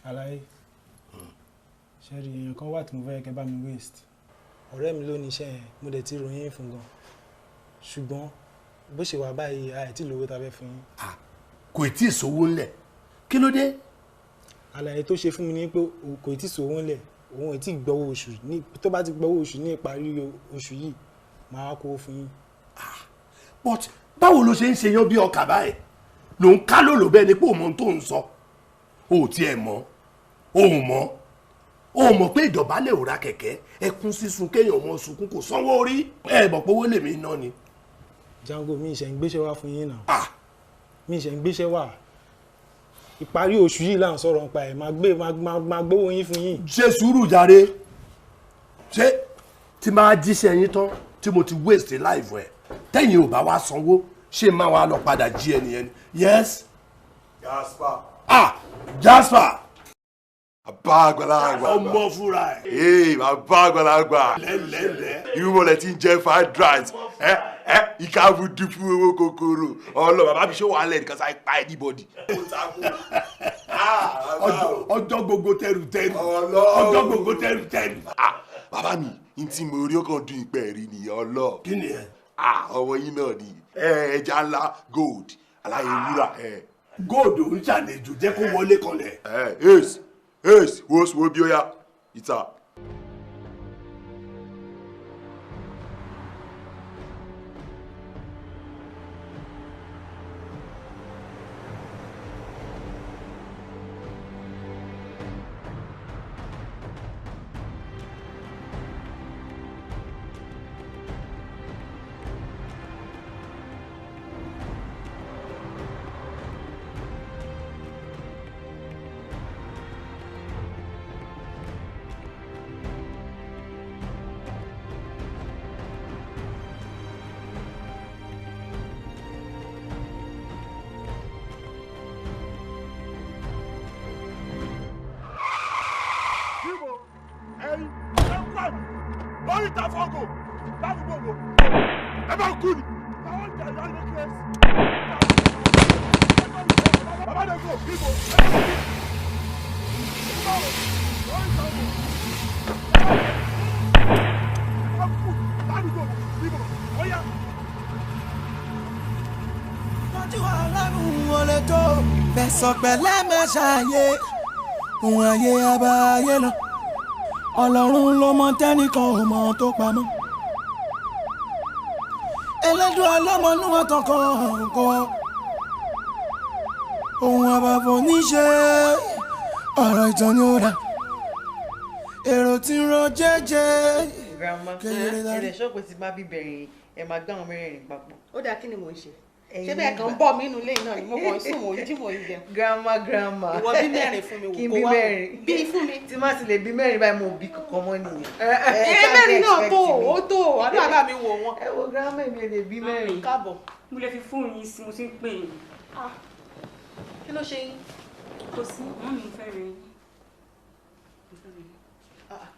Speaker 18: Àlàyé ṣe rí, èèyàn kan wà tí mo fẹ́ kẹ́ bá mi waste. Ọ̀rẹ́ mi ló ní iṣẹ́ yẹn, mo dẹ̀ ti ròyìn fún gan, ṣùgbọ́n bó ṣe wà báyìí, àìtí lówó ta fẹ́ fún yín.
Speaker 10: Kò tí ì sówó ńlẹ̀, kí ló dé?
Speaker 18: Àlàyé tó ṣe fún mi ni pé kò tí ì sówó ńlẹ̀, òun ò tí ì gbọ́wọ́ oṣù. Ní tó bá ti gbọ́wọ́ oṣù ní ìparí oṣù yìí, màá kó fún yín.
Speaker 10: But báwo ló ṣe ń ṣe yan bí ọkà báyìí ló ń ká lòlò bẹ́ẹ̀ ni pé òun mọ ohun tó ń sọ? O ò tiẹ̀ mọ̀, o ò mọ̀, o ò mọ̀ pé ìdọ̀bálẹ̀ ò ra kẹ̀kẹ́, ẹkún sísun kéèyàn mọ sunkún kò sanwó orí. Ẹ mọ̀ pé owó lèmi ná ni.
Speaker 18: Django, mi ìṣẹ̀ ń gbéṣẹ́ wá fún yín náà, mi ìṣẹ̀ ń gbéṣẹ́ wá. Ìparí oṣù yìí là ń sọ̀rọ̀ nípa ẹ̀, máa gbé máa gbówó yín fún yín.
Speaker 10: Ṣe sùúrù jàre. Ṣé tí máa jíṣẹ́ yín tán tí mo ti waste life ẹ̀, tẹ́yìn ò bá wá sanwó, ṣé máa wá lọ padà jí ẹnìyẹn ni? Yes.
Speaker 19: Jasper.
Speaker 10: Ah, Jasper.
Speaker 19: Bàbá àgbàlagbà.
Speaker 10: Ọmọ fúnra ẹ̀.
Speaker 19: Ee, bàbá àgbàlagbà.
Speaker 10: Lẹ́lẹ́lẹ́.
Speaker 19: Irú mọ̀lẹ́ tí ń jẹ́ fried rice. Ẹ ẹ ìkàwé dúpọ̀ owó kòkòrò. Ọlọ́ bàbá mi ṣé wàá lẹ̀ nìkan sáré pa anybody.
Speaker 10: Ọjọ́ gbogbo tẹrù tẹrù. Ọjọ́ gbogbo tẹrù tẹrù.
Speaker 19: Bàbá mi, n tí mo rí ó kàn dún ìpẹ́ rí nìyẹn ọlọ́.
Speaker 10: Kí ni ẹ?
Speaker 19: Ọmọ yín náà ni ẹja ńlá, gold aláyé wúrà.
Speaker 10: Gold ò ń ṣàlejò, jẹ́ kó wọlé kanlẹ̀.
Speaker 19: Ace ace, wo wo bí ó yá ìta. Oríta fọ́gò ládùúgbò wo ẹ bá kú ni. Àwọn ìjà ìyá ló kéré. Bàbá dẹ̀ kò bíbo ẹ bá kú.
Speaker 1: Fẹ̀sọ̀ pẹ̀lẹ́ máa ṣàyè òun ayé abáyé lọ. Ọlọ́run ló mọ tẹ́nìkan ò mọ tó pamọ́. Ẹlẹ́dùn ọlọ́mọ níwọ̀n tọkàn kọ́. Òun àbàfọ̀ níṣe ọ̀rọ̀ ìtàn ni ó dà. Èrò tí ń ro jẹ́jẹ́.
Speaker 13: Grandma, ẹ lè ṣọ́pẹ́ tí bá bí bẹ̀rẹ̀ ẹ máa gbá àwọn mẹ́rẹ̀ẹ̀rin papọ̀.
Speaker 4: Ó dáa, kí ni mò ń ṣe? Ṣé bẹ́ẹ̀ kan bọ̀ mí inú ilé náà ni mo kàn ń sùn, mò ń jí, mò ń jẹun.
Speaker 13: Grandma, grandma.
Speaker 4: Ìwọ bí mẹ́rin fún mi wò.
Speaker 13: Kí n
Speaker 4: kó
Speaker 13: bí
Speaker 4: wá wò.
Speaker 13: mẹ́rin.
Speaker 4: Bí fún mi.
Speaker 13: Tí má ti lè bí mẹ́rin báyìí, mo bí kankan mọ́ nìyẹn.
Speaker 4: Ẹ mẹ́rin náà tó, ó tó, àdúrà bá mi wò wọ́n.
Speaker 13: Ẹ wo grandma, mi ò lè bí mẹ́rin.
Speaker 4: Káàbọ̀.
Speaker 9: Mo lè fi fóònù yín sí, mo ti ń pè yín.
Speaker 13: Kí ló ṣe yín?
Speaker 9: Kò sí, màmí, mo fẹ́ rí yín.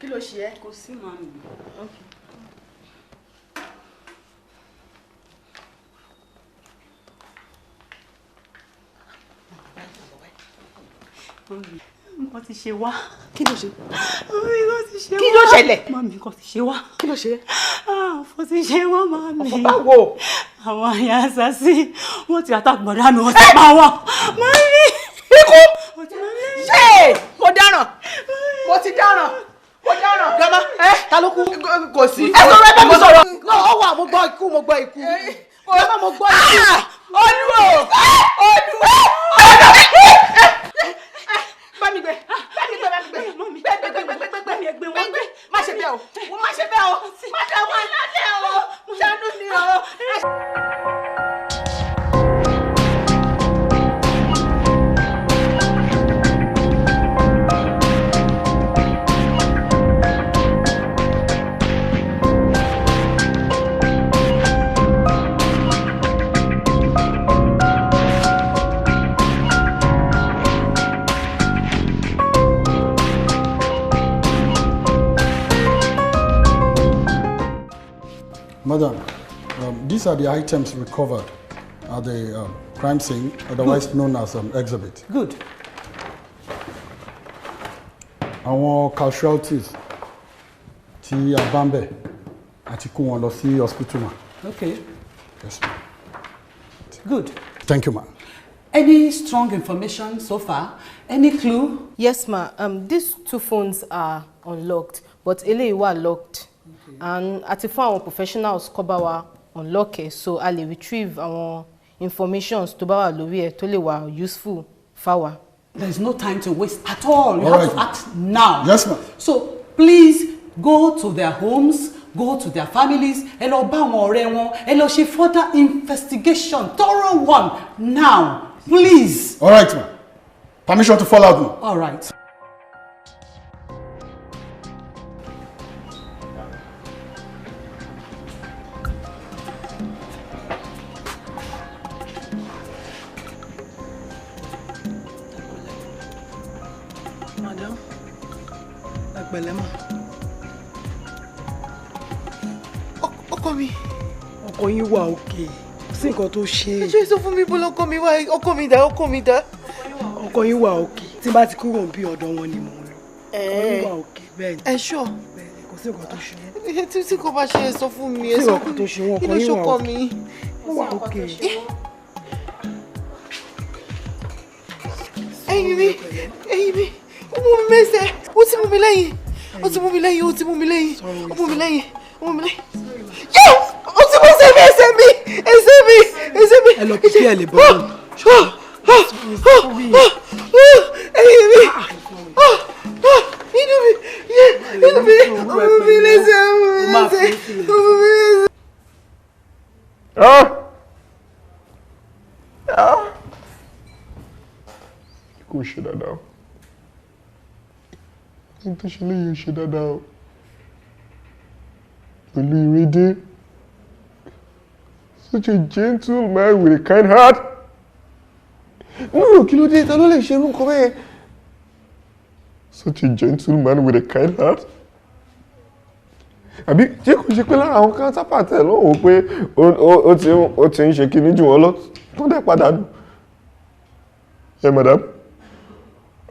Speaker 13: Kí ló ṣe ẹ́?
Speaker 9: Kò sí, màmí. Nǹkan ti ṣe wá.
Speaker 13: Kí ló ṣe?
Speaker 9: Màmí, nǹkan ti ṣe wá.
Speaker 13: Kí ló ṣẹlẹ̀?
Speaker 9: Màmí, nǹkan ti ṣe wá.
Speaker 13: Kí ló ṣe?
Speaker 9: Ọ̀fọ̀ ti ṣe wá, màmí.
Speaker 13: Ọ̀fọ̀ báwo?
Speaker 9: Àwọn àyà assassin wọ́n ti àtàgbọ̀dá mi, wọ́n ti pa wọ́n. Màmí!
Speaker 13: Ikú! Ṣé mo dáràn? Mo ti dáràn. Mo dáràn. Grandma, ẹ ta ló kú? Kò sí. Ẹ sọ̀rọ̀, ẹ bá mi sọ̀rọ̀. Náà ó wà, mo gbọ́ ikú, mo gbọ́ ikú. Grandma, mo gbọ́ ikú. Olúwo! Olúwo! Bá mi gbé, bá mi gbé, bá mi gbé, gbé, gbé, gbé, gbé, gbé, gbé, gbé, gbé, má ṣe bẹ́ẹ̀ o, má ṣe bẹ́ẹ̀ o, má ṣe wà lálẹ́ o, ṣàánú mi o.
Speaker 15: Madam, these are the items recovered at the crime scene, otherwise known as exhibit.
Speaker 6: Good.
Speaker 15: Àwọn casualties tí a bá ń bẹ̀ àti kó wọn lọ sí hospital, ma.
Speaker 6: Okay.
Speaker 15: Yes, ma.
Speaker 6: Good.
Speaker 15: Thank you, ma.
Speaker 14: Any strong information so far? Any clue?
Speaker 20: Yes, ma. These two phones are unlocked, but eléyìí wà locked. And àti fún àwọn professionals kó bá wa unlock ẹ̀, so a lè retrieve àwọn informations tó bá wà lórí ẹ̀ tó lè wà useful fáwa.
Speaker 14: There is no time to waste at all. You
Speaker 15: All
Speaker 14: have
Speaker 15: right,
Speaker 14: to
Speaker 15: ma'am.
Speaker 14: act now.
Speaker 15: Yes, ma'am.
Speaker 14: So please go to their homes, go to their families, ẹ lọ bá àwọn ọ̀rẹ́ wọn, ẹ lọ ṣe further investigation, thorough one now, please.
Speaker 15: All right, ma. Permission to fall out, ma.
Speaker 14: All right.
Speaker 13: Madam, ẹ pẹ̀lẹ́ mà. Ọkọ mi.
Speaker 10: Ọkọ yín wà òkè, kò sí nǹkan tó ṣe é.
Speaker 13: Ẹ ṣe sọ fún mi bó lọkọ mi wà, ọkọ mi dà, ọkọ mi dà.
Speaker 10: Ọkọ yín wà òkè, tí bá ti kúrò bí ọ̀dọ̀ wọn ni mò ń lọ. Ọkọ yín wà òkè, bẹ́ẹ̀ ni.
Speaker 13: Ẹ ṣọ́.
Speaker 10: Kò sí nǹkan tó ṣe é.
Speaker 13: Tí kò bá ṣe, ẹ sọ fún mi, ẹ
Speaker 10: Kò sí
Speaker 13: sọ
Speaker 10: nǹkan
Speaker 13: fún
Speaker 10: tó
Speaker 13: mi.
Speaker 10: ṣe wọ́n,
Speaker 13: Kí
Speaker 10: ọkọ
Speaker 13: ló
Speaker 10: yín wà
Speaker 13: ṣọkọ
Speaker 10: òkè.
Speaker 13: mi?
Speaker 10: Ó wà òkè.
Speaker 13: Ẹyin mi, ẹyin mi, ó mú mi mẹ́sẹ̀, ó ti mú mi lẹ́yìn, ó ti mú mi lẹ́yìn, ó ti mú mi lẹ́yìn, ó mú mi lẹ́yìn, ó mú mi lẹ́yìn. Yé! Ó ti mú ẹsẹ̀ mi, ẹsẹ̀ mi, ẹsẹ̀ mi, ẹsẹ̀ mi.
Speaker 10: Ẹ lọ pípí ẹ lè bọ́ lọ.
Speaker 13: Ẹyin mi, inú mi, yé, inú mi, ó mú mi lẹ́sẹ̀, ó mú mi lẹ́sẹ̀, ó mú mi lẹ́sẹ̀.
Speaker 16: Ah! Ah! Kò ṣe dáadáa o. Ẹni tó ṣe léyìí ò ṣe dáadáa o. Pẹ̀lú ìrédé. Such a gentle man with a kind heart. No, kí ló dé? Ta ló lè ṣe irú nǹkan bẹ́ẹ̀? Such a gentle man with a kind heart. Àbí ṣé kò ṣe pé lára àwọn counterpart ẹ̀ lọ́wọ́ pé ó ti ń ṣe kíní jù wọ́n lọ tó dẹ̀ padà nù. Ẹ madam.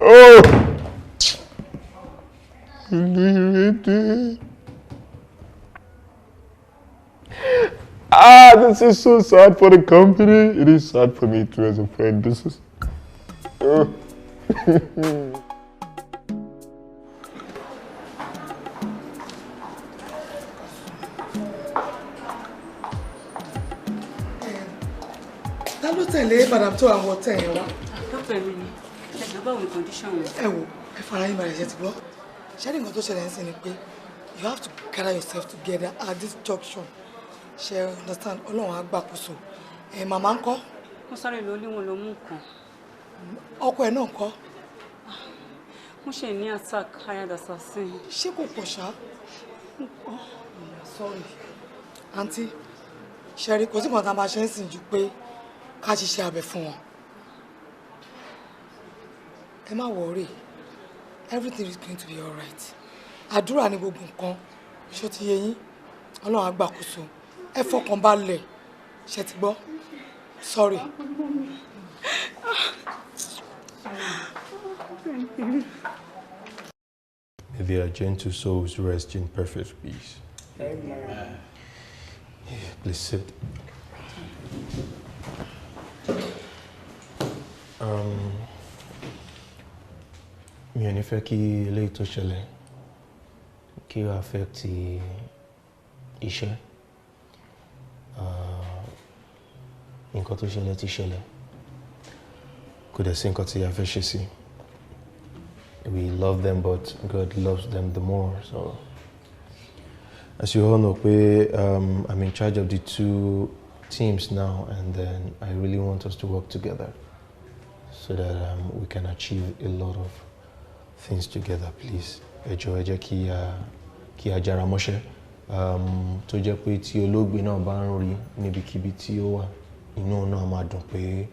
Speaker 16: Oh! Ah, this is so sad for the company. It is sad for me too as a friend. This is. Oh.
Speaker 13: Ta ló tẹ̀lé madam tó àwọn ọ̀tẹ̀ yẹn wá?
Speaker 9: Dọ́pẹ̀ mi ni, ẹ̀jọ̀ báwo ni condition wọn?
Speaker 13: Ẹ wo, ẹ fara yín balẹ̀, ṣe ti gbọ́. Ṣé ní nǹkan tó ṣẹlẹ̀ ń sìn ni pé you have to gather yourself together at this junction. Ṣé understand? Ọlọ́run á gbàkóso. Ẹ màmá ń kọ́?
Speaker 9: Wọ́n sáré lọ lé wọn lọ mú nǹkan.
Speaker 13: Ọkọ ẹ̀ náà kọ́?
Speaker 9: Wọ́n ṣe ní attack hired assassin.
Speaker 13: Ṣé kò pọ̀ ṣá? Sorry. Aunty, ṣe rí kò sí nǹkan tá a máa ṣe ń sìn ju pé ká ṣiṣẹ́ abẹ fún wọn. Ẹ má worry, everything is going to be alright. Àdúrà ni gbogbo nǹkan, ṣó ti yé yín? Ọlọ́run á gbàkóso. Ẹ fọkàn balẹ̀, ṣe ti gbọ́? Sorry.
Speaker 16: May their gentle souls rest in perfect peace.
Speaker 6: Amen.
Speaker 16: Please sit. Mi ò ní fẹ́ kí eléyìí tó ṣẹlẹ̀ kí ó affect iṣẹ́. Nǹkan tó ṣẹlẹ̀ ti ṣẹlẹ̀. Kò dẹ̀ sí nǹkan tí a fẹ́ ṣe sí. We love them, but God loves them the more. So, as you all know, pé I'm in charge of the two teams now, and then I really want us to work together so that we can achieve a lot of things together. Please, ẹ jọ̀ọ́, ẹ jẹ́ kí a jára mọ́ṣẹ́, tó jẹ́ pé tí olóògbé náà bá ń rí níbikíbi tí ó wà, inú náà máa dùn pé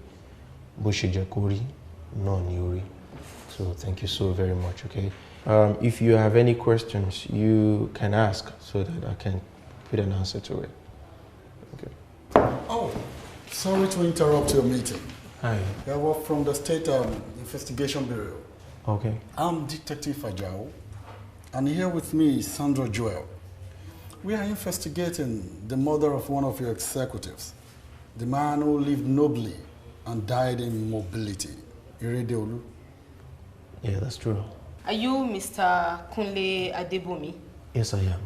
Speaker 16: bó ṣe jẹ́ kó rí náà ni ó rí. So thank you so very much, okay? If you have any questions, you can ask so that I can put an answer to it. Okay.
Speaker 15: Oh, sorry to interrupt your meeting.
Speaker 16: Hi.
Speaker 15: I work from the State Investigation Bureau.
Speaker 16: Okay.
Speaker 15: I'm Detective Ajao, and here with me is Sandra Joel. We are investigating the murder of one of your executives, the man who lived nobly and died in mobility, Iredeolu.
Speaker 16: Yeah, that's true.
Speaker 20: Are you Mr. Kunle Adebomi?
Speaker 16: Yes, I am.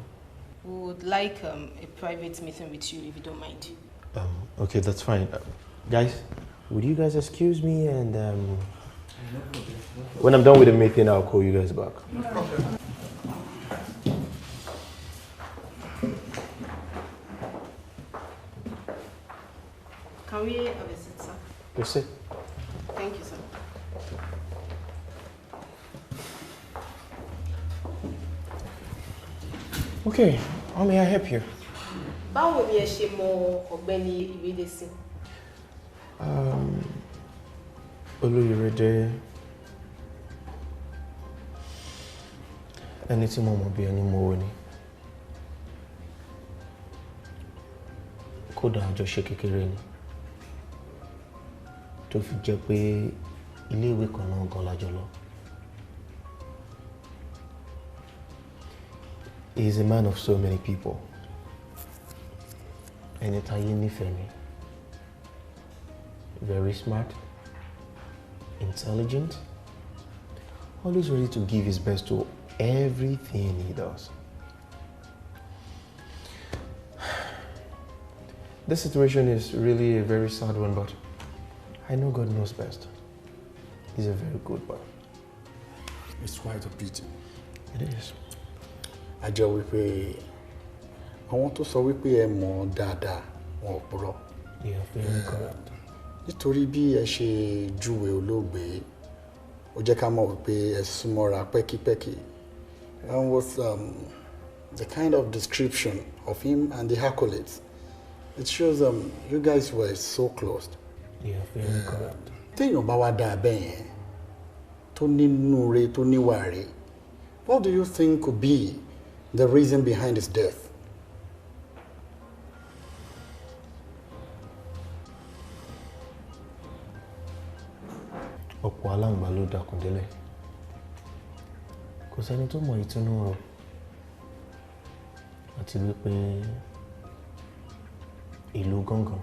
Speaker 20: We would like a private meeting with you, if you don't mind.
Speaker 16: Okay, that's fine. Guys, would you guys excuse me? And when I'm done with the meeting, I'll call you guys back.
Speaker 20: No problem. Can we have a seat, sir?
Speaker 16: Yes, sir.
Speaker 20: Thank you, sir.
Speaker 16: Okay, how may I help you?
Speaker 20: Báwo ni ẹ ṣe mọ Ọ̀gbẹ́ni Ìrèdèsí?
Speaker 16: Olúyẹ̀rẹ̀dẹ̀, ẹni tí mo mọ̀ bí ẹni mowó ni. Kódà àjọṣe kékeré ni. Tó fi jẹ́ pé ilé ìwé kan náà gan la jọ lọ. He is a man of so many people. Ẹni táyé nífẹ̀ẹ́ ni. Very smart, intelligent, always ready to give his best to everything he does. This situation is really a very sad one, but I know God knows best. He's a very good boy.
Speaker 15: It's quite a pity.
Speaker 16: It is.
Speaker 15: A jẹ́ wípé àwọn tó sọ wípé ẹ mọ̀ dáadáa, wọn ò purọ́.
Speaker 16: Yeah, very correct.
Speaker 15: Nítorí bí ẹ ṣe júwe olóògbé, ó jẹ́ ká mọ̀ wípé ẹ súnmọ́ra pẹ́kípẹ́kí. And with the kind of description of him and the accolades, it shows you guys were so close.
Speaker 16: Yeah, very correct.
Speaker 15: Téèyàn bá wá dáa bẹ́ẹ̀ yẹn, tó nínú re, tó níwà re, what do you think could be The reason behind his death.
Speaker 16: Ọ̀pọ̀ aláǹgbá ló dakùn délẹ̀. Kò sẹ́ni tó mọ ìtúnú rọ. Àti wípé ìlú gángan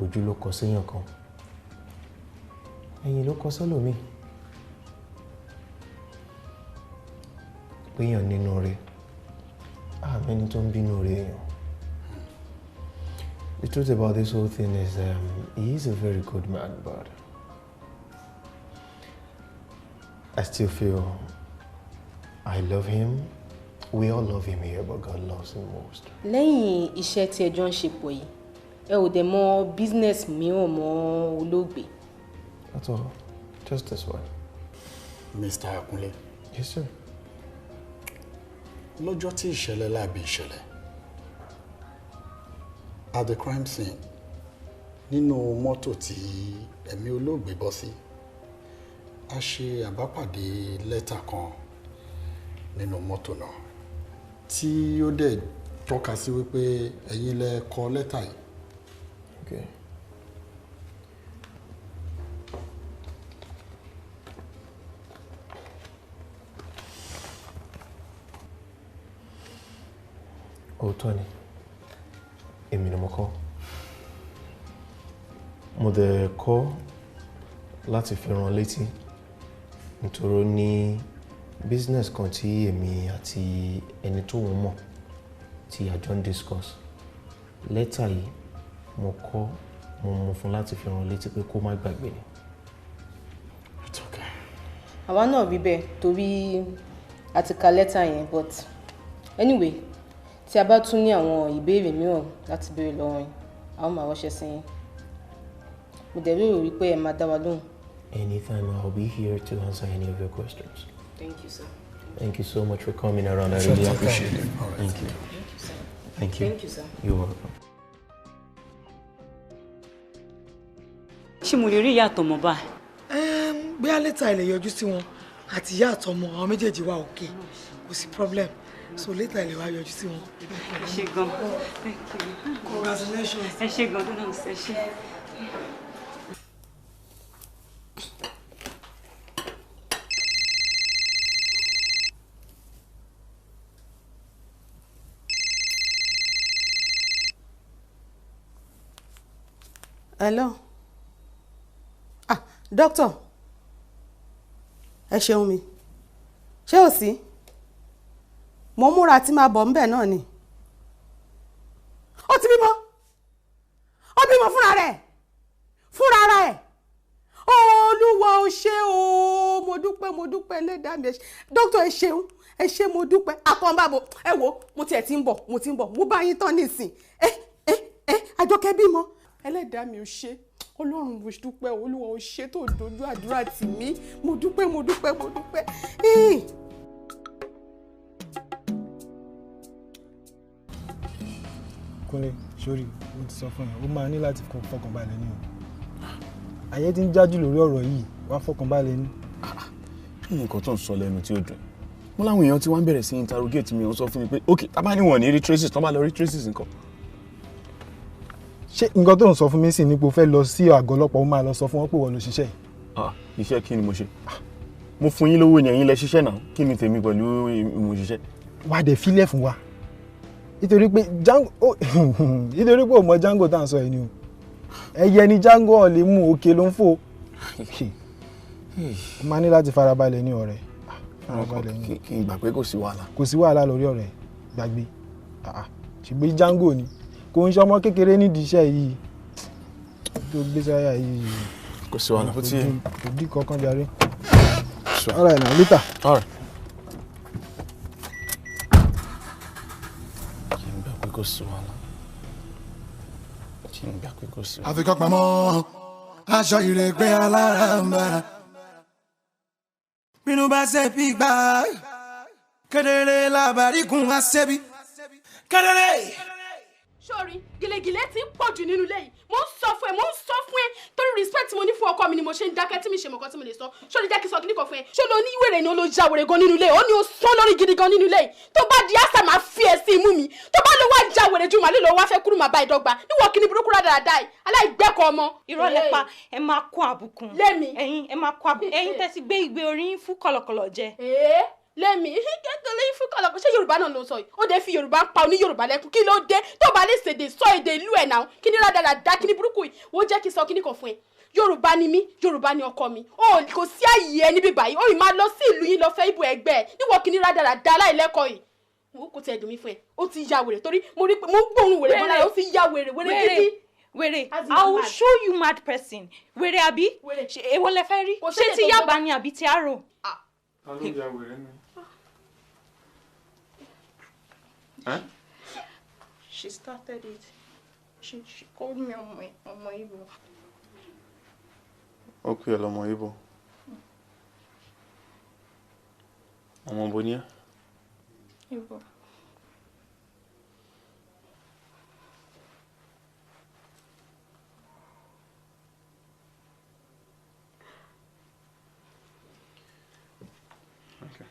Speaker 16: ojú ló kọ séèyàn kan, ẹ̀yìn ló kọ sẹ́lòmíì. Péyàn nínú rẹ̀, àmẹ́ni tó ń bínú rẹ̀ èèyàn. The truth about this whole thing is he is a very good man, but I still feel I love him. We all love him here, but God loves him most.
Speaker 20: Lẹ́yìn iṣẹ́ tí ẹ jọ ń ṣe pọ̀ yìí, ẹ ò dẹ̀ mọ business mìíràn mọ́ olóògbé.
Speaker 16: That's all. Just this one.
Speaker 15: Mr. Akunle.
Speaker 16: Yes, sir.
Speaker 15: Lọ́jọ́ tí ìṣẹ̀lẹ̀ láabi ìṣẹ̀lẹ̀, at the crime scene, nínú mọ́tò tí ẹ̀mí olóògbé bọ́ sí, a ṣe àbápàdé lẹ́tà kan nínú mọ́tò náà tí ó dẹ̀ tọ́ka sí wípé ẹ̀yin lẹ kọ lẹ́tà yìí.
Speaker 16: Okay. Òótọ́ ni, èmi ni mo kọ. Mo dẹ̀ kọ láti fi rán létí nítorí ó ní business kan tí èmi àti ẹni tó wọ́n mọ̀ tí a jọ ń discuss. Lẹ́tà yìí mo kọ, mo mú fún láti fi rán létí pé kó má gbàgbé ni.
Speaker 15: It's okay.
Speaker 20: Àwa náà rí bẹ́ẹ̀ torí a ti ka lẹ́tà yẹn, but anyway, tí a bá tún ní àwọn ìbéèrè mìíràn láti béèrè lọ́wọ́ yín, a ó máa ránṣẹ́ sí yín. Mo dẹ̀ lérò wípé ẹ máa dá wa lóhùn.
Speaker 16: Anytime, I'll be here to answer any of your questions.
Speaker 20: Thank you, sir.
Speaker 16: Thank you so much for coming around. I
Speaker 15: Sure,
Speaker 16: really
Speaker 15: take care.
Speaker 16: appreciate it.
Speaker 15: All right.
Speaker 16: Thank you.
Speaker 20: Thank you, sir.
Speaker 16: Thank you.
Speaker 20: Thank you, sir.
Speaker 16: You're welcome.
Speaker 9: Ṣé mo lè rí ìyá àtọmọ báyìí?
Speaker 21: Bóyá later ẹ lè yọjú sí wọn àti ìyá àtọmọ, àwọn méjèèjì wà òkè, kò sí problem, so later ẹ lè wá yọjú sí wọn.
Speaker 9: Ẹ ṣé gan. Thank you.
Speaker 21: Congratulations.
Speaker 9: Ẹ ṣé gan, dúnà ẹ ṣé.
Speaker 13: Hello. Ah, doctor. Ẹ ṣeun mi. Ṣé ò sí? Mo múra tí máa bọ̀ ńbẹ̀ náà ni. Ó ti bímọ. Ó bímọ fúnra rẹ̀. Fúnra ara ẹ̀. Olúwa o ṣé o. Mo dúpẹ́, mo dúpẹ́ ẹlẹ́dàá mi. Doctor ẹ ṣeun. Ẹ ṣé mo dúpẹ́. Akọ̀ǹbàbò ẹ wo mo tiẹ̀ ti ń bọ̀, mo ti ń bọ̀. Mo bá yín tán nísìn. Ẹ ẹ ẹ Àjọkẹ́ bímọ. Ẹlẹ́dàá mi ò ṣe, Ọlọ́run mo dúpẹ́, Olúwa ò ṣe tó dojú àdúrà tì mí, mo dúpẹ́, mo dúpẹ́, mo dúpẹ́.
Speaker 18: Kúnlé, sórí mo ti sọ fún ẹ, ó máa ní láti fọkànbalẹ̀ ni o. Ayé ti ń jájú lórí ọ̀rọ̀ yìí, wá fọkànbalẹ̀ ni.
Speaker 7: Kí ni nǹkan tó ń sọ lẹ́nu tí ó dùn? Mo láwọn èèyàn tí wọ́n ń bẹ̀rẹ̀ sí interrogate mi, wọ́n sọ fún mi pé ok, tá bá ní wọ́n ní rí traces, tán bá lọ rí traces nǹkan.
Speaker 18: Ṣé nǹkan tó ń sọ fún mi sì ni pé o fẹ́ lọ sí àgọ́ ọlọ́pàá, ó máa lọ sọ fún wọn pé wọ́n ló ṣiṣẹ́ yìí?
Speaker 7: Ah, iṣẹ́ kí ni mo ṣe? Mo fún yín lówó ni ẹ̀yin lẹ ṣiṣẹ́ náà, kí ni tèmi pẹ̀lú mo ṣiṣẹ́?
Speaker 18: Wà á dẹ̀ filẹ̀ fún wa nítorí pé Django nítorí pé ò mọ Django tá à ń sọ yìí ni o. Ẹyẹ ni Django ò lè mú, òkè ló ń fò. O máa ní láti farabalẹ̀ ní ọ̀rẹ́. Farabalẹ̀ ní.
Speaker 7: Kí n gbà pé kò sí wàhálà.
Speaker 18: Kò sí wàhálà lórí ọ̀rẹ́, gbàgbé. Ṣùgbọ́n Django ni kò ń ṣọmọ kékeré nídìí iṣẹ́ yìí tó gbé sáyà yìí.
Speaker 7: Kò sí wàhálà, ó ti yé.
Speaker 18: Kò dí kankan jàre. All right now, later.
Speaker 7: All right. Kí n gbà pé kò sí wàhálà. Kí n gbà pé kò sí wàhálà.
Speaker 1: Àfikọ́ pamọ́ aṣọ ìrègbè alárànbarà. Bínú bá ṣe bí gbà, kedere làbárí kún wá ṣẹ́bi. Kedere.
Speaker 4: Sórí, gèlègèlè ti ń pọ̀ jù nínú ilé yìí. Mo ń sọ fún ẹ, mo ń sọ fún ẹ torí respect Respect mo ní fún ọkọ mi ni mo ṣe ń dákẹ́ tí mi ṣe mọ̀kọ́ tí mo lè sọ. Ṣó lè jẹ́ kí n sọ kíní kan fún ẹ? Ṣó ló ní wèrè ni ó ló ja wèrè gan nínú ilé? Ó ní ó sán lórí gidi gan nínú ilé. Tó bá di àṣà máa fi ẹ̀ sí imú mi. Tó bá lọ wá ja wèrè ju màlúù lọ wá fẹ́ kúrú màá bá ìdọ́gba. Níwọ̀ kíní burúkú rádaràda yìí, aláìgbẹ́kọ̀ ọmọ.
Speaker 9: Irọ́ lẹ pa, ẹ máa kó àbùkù.
Speaker 4: Lémi.
Speaker 9: Ẹ̀yin ẹ máa kó àbùkù. Ẹ̀yin tẹ́ ti gbé ìgbé orí yín fún kọ̀lọ̀kọ̀lọ̀ jẹ.
Speaker 4: Lémi kékeré fún kọ̀lọ̀kọ̀. Ṣé Yorùbá náà ló sọ yìí? Ó dé fi Yorùbá ń pa oní Yorùbá lẹ́kùn. Kí ló dé? Tó bá lè ṣèdè sọ èdè ìlú ẹ̀ náà. Kí ni rádaràda kí ni burúkú yìí? Wọ́n jẹ́ kí n sọ kíní kan fún ẹ. Yorùbá ni mí, Yorùbá ni ọkọ mi. Ó kò sí àyè ẹ níbí báyìí. Ó ì máa lọ sí ìlú yín lọ fẹ́ ibò ẹgbẹ́ ẹ. Níwọ̀ kí ni rádaràda aláìlẹ́kọ̀ọ́ yìí? Mo kò tiẹ̀ dùn mí fún ẹ. Ó ti ya wèrè torí mo rí pé mo ń gbóhùn wèrè mọ́lára. Ó ti ya wèrè wèrè gidi.
Speaker 9: Wèrè, I will show you mad person. Wèrè àbí? Èwo lẹ fẹ́ rí? Ṣé ti Yaba ni àbí ti Aro?
Speaker 16: Ta ló ya wèrè ni? Eh?
Speaker 9: She started it. She called me ọmọ Igbo.
Speaker 7: Ó pè ẹ́ lọ́mọ Igbo. Ọmọ bo ni ẹ́?
Speaker 9: Igbo.
Speaker 7: Okay.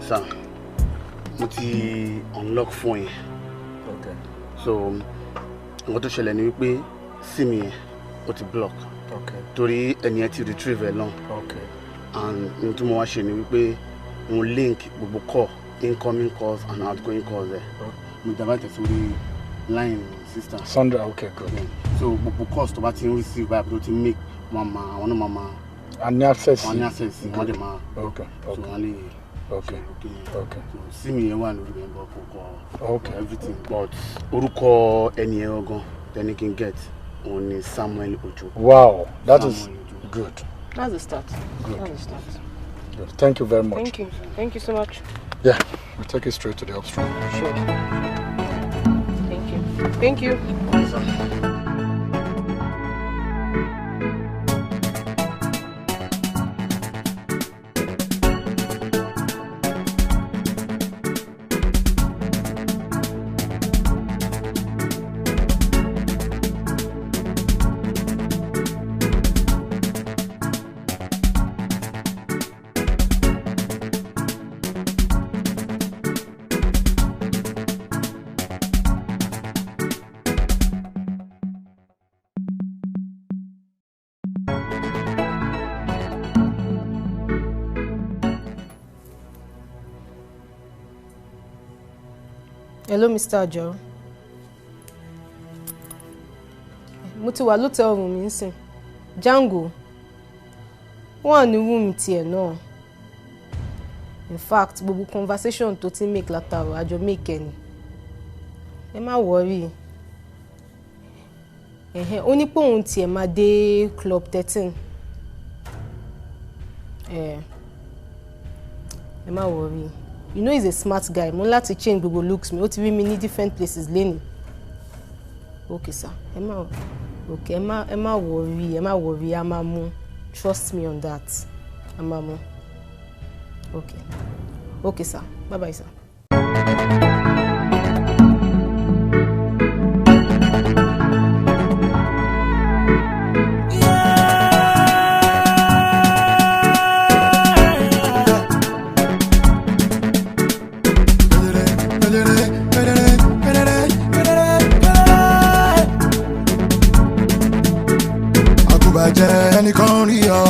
Speaker 8: Sir, mo ti unlock phone yẹn.
Speaker 7: Okay.
Speaker 8: So, nǹkan tó ṣẹlẹ̀ ni wípé SIM yẹn ó ti block.
Speaker 7: Okay.
Speaker 8: Torí ẹni yẹn ti retrieve ẹ lọ́n.
Speaker 7: Okay.
Speaker 8: And ohun tí mo wá ṣe ni wípé mo link gbogbo call, incoming calls and outgoing calls ẹ. Mo divert ẹ sórí line sister.
Speaker 15: Sandra, okay, good.
Speaker 8: Yeah. So gbogbo calls tó bá ti ń receive báyìí tó ti make, wọ́n máa àwọn náà máa máa.
Speaker 15: A ní access.
Speaker 8: Wọ́n ní access sí, wọ́n dẹ̀ máa.
Speaker 15: Okay,
Speaker 8: So
Speaker 15: okay.
Speaker 8: wọ́n lè.
Speaker 15: Okay. Okay.
Speaker 8: So SIM yẹn wà lórí mi but kò kọ
Speaker 15: Okay.
Speaker 8: everything but orúkọ ẹni yẹn gangan tẹni kí n get òun ni Samuel Ojo.
Speaker 15: Wow, that is
Speaker 8: Samuel Ojo.
Speaker 15: good.
Speaker 20: That's the start.
Speaker 15: Good.
Speaker 20: That's the start.
Speaker 15: Good. Thank you very much.
Speaker 20: Thank you. Thank you so much.
Speaker 15: Yeah, we'll take it straight to the upstream.
Speaker 20: Sure. Thank you. Thank you. Hello, Mr. Ajo. Mo ti wà lótẹ́ẹ̀lì room mi nísìn. Django wà ní room tiẹ̀ náà. In fact, gbogbo conversation tó ti make látàrọ̀ àjọ make ẹ̀ ni. Ẹ má worry. Ẹ̀hẹ́n, ó ní pé òun tiẹ̀ máa dé Club 13. Ẹ má worry. You know he's a smart guy. Mo ní láti change gbogbo looks mi. Ó ti rí mi ní different places lénìí. Okay sir, ẹ má okay, ẹ má worry, ẹ má worry, a máa mú. Trust me on that. A máa mú. Okay. Okay sir. Bye bye sir.
Speaker 1: Àkùbàjẹ́ ẹnìkan rí ọ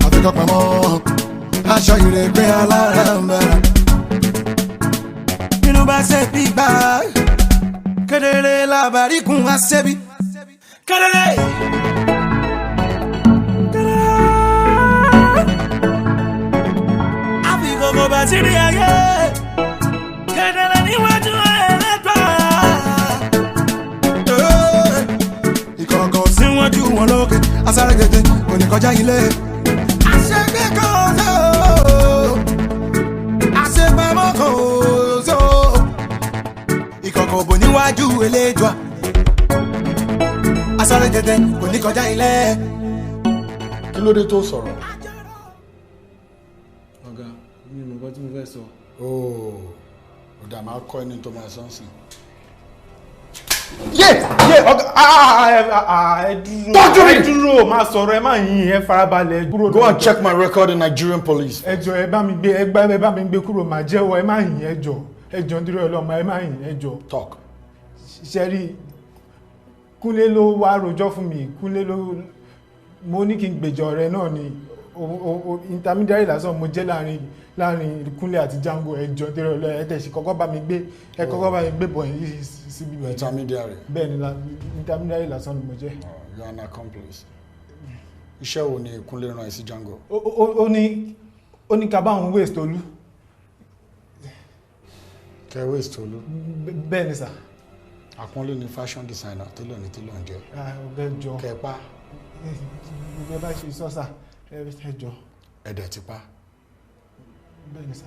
Speaker 1: àfikọ́ pamọ́ aṣọ ìrègbè alárànbarà. Inú bá ṣe bí gbà kedere làbárí kún wá ṣẹ́bi kedere. Àfi gbogbo bá ti rí ayé kedere níwájú ẹlẹ́gbàá. Ìkọ̀kọ̀ síwájú wọn lókè asáré tètè kò ní kọjá ilé. Àṣegbé kan ṣe o, àṣepamọ́ kan ṣe o. Ìkọ̀kọ̀ bò níwájú eléjọ́ asáré tètè kò ní kọjá ilé.
Speaker 15: Kí ló dé tó sọ̀rọ̀?
Speaker 18: Ọ̀gá, Mi ò mọ̀ nǹkan tí mo fẹ́ sọ.
Speaker 15: Ooo, ọ̀dà máa kọ́ ẹni tó máa sọ́nsìn.
Speaker 16: Yé yé ọ̀gá, ẹ dúró.
Speaker 15: Talk to me!
Speaker 16: Ẹ dúró, máa sọ̀rọ̀, ẹ má yìn, ẹ farabalẹ̀ kúrò.
Speaker 15: Go and check my record in Nigerian police.
Speaker 16: Ẹ jọ̀ọ́, ẹ bá mi gbé, ẹ gbá, ẹ bá mi gbé kúrò, màá jẹ́wọ́, ẹ má yìn, ẹ jọ̀ọ́, ẹ jọ̀ọ́, nítorí Ọlọ́run, ẹ má yìn, ẹ jọ̀ọ́.
Speaker 15: Talk.
Speaker 16: Ṣe rí, Kúnlé ló wá rojọ́ fún mi. Kúnlé ló mo ní kí n gbèjọ ọ̀rẹ́ náà ni intermediary lásán mo jẹ́ láàrin Kúnlé àti Django. Ẹ jọ̀ọ́, nítorí Ọlọ́run, ẹ tẹ̀sí kọ́kọ́ bá mi gbé, ẹ kọ́kọ́ bá mi gbé bọ̀ yìí síbi báyìí.
Speaker 15: Intermediary.
Speaker 16: Bẹ́ẹ̀ ni, intermediary lásán ni mo jẹ́.
Speaker 15: You are an accomplice. Iṣẹ́ wo ni Kúnlé rán ẹ sí Django?
Speaker 16: Ó ní ká bá òun waste Olú.
Speaker 15: Kẹ waste Olú.
Speaker 16: Bẹ́ẹ̀ ni sà.
Speaker 15: Àpọ́nlé ni fashion designer, tailor ni tailor ń jẹ́.
Speaker 16: Ah, ọ̀gá, ẹ jọ̀ọ́.
Speaker 15: Kẹ pa.
Speaker 16: Ẹ bá ṣe sọ sà, ẹ jọ̀ọ́.
Speaker 15: Ẹ̀dẹ̀ ti pa.
Speaker 16: Bẹ́ẹ̀ ni sà.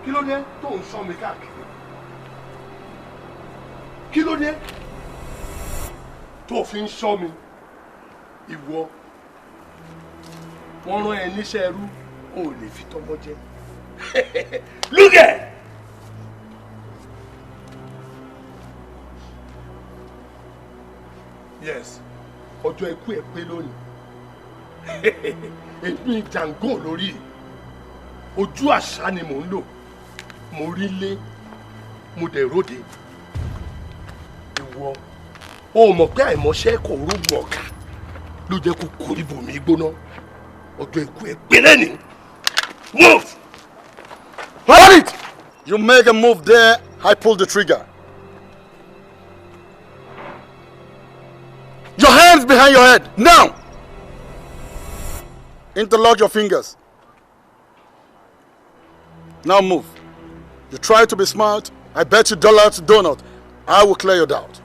Speaker 10: Kí ló dé tó ń sọ mi káàkiri? Kí ló dé tó fi ń sọ mi? Ìwọ, wọ́n rán ẹ níṣẹ́ ẹrú, o ò lè fi tọmọ jẹ. Look at. Yes, ọjọ́ ikú ẹ pé lónìí. Èmi Django lórí ojú àṣà ni mò ń lò. Mo rí lé, mo dẹ̀ róde. Ìwọ, o mọ̀ pé àìmọ̀ṣẹ́ kò rógun ọ̀kà ló jẹ́ kó koríbo mi gbóná. Ọjọ́ ikú ẹ pé lẹ́nìí. Move!
Speaker 2: Hold it! You make a move there, I pull the trigger. Your hands behind your head, now! Interlock your fingers. Now move. You try to be smart, I bet you dollar to donut, I will clear your doubt.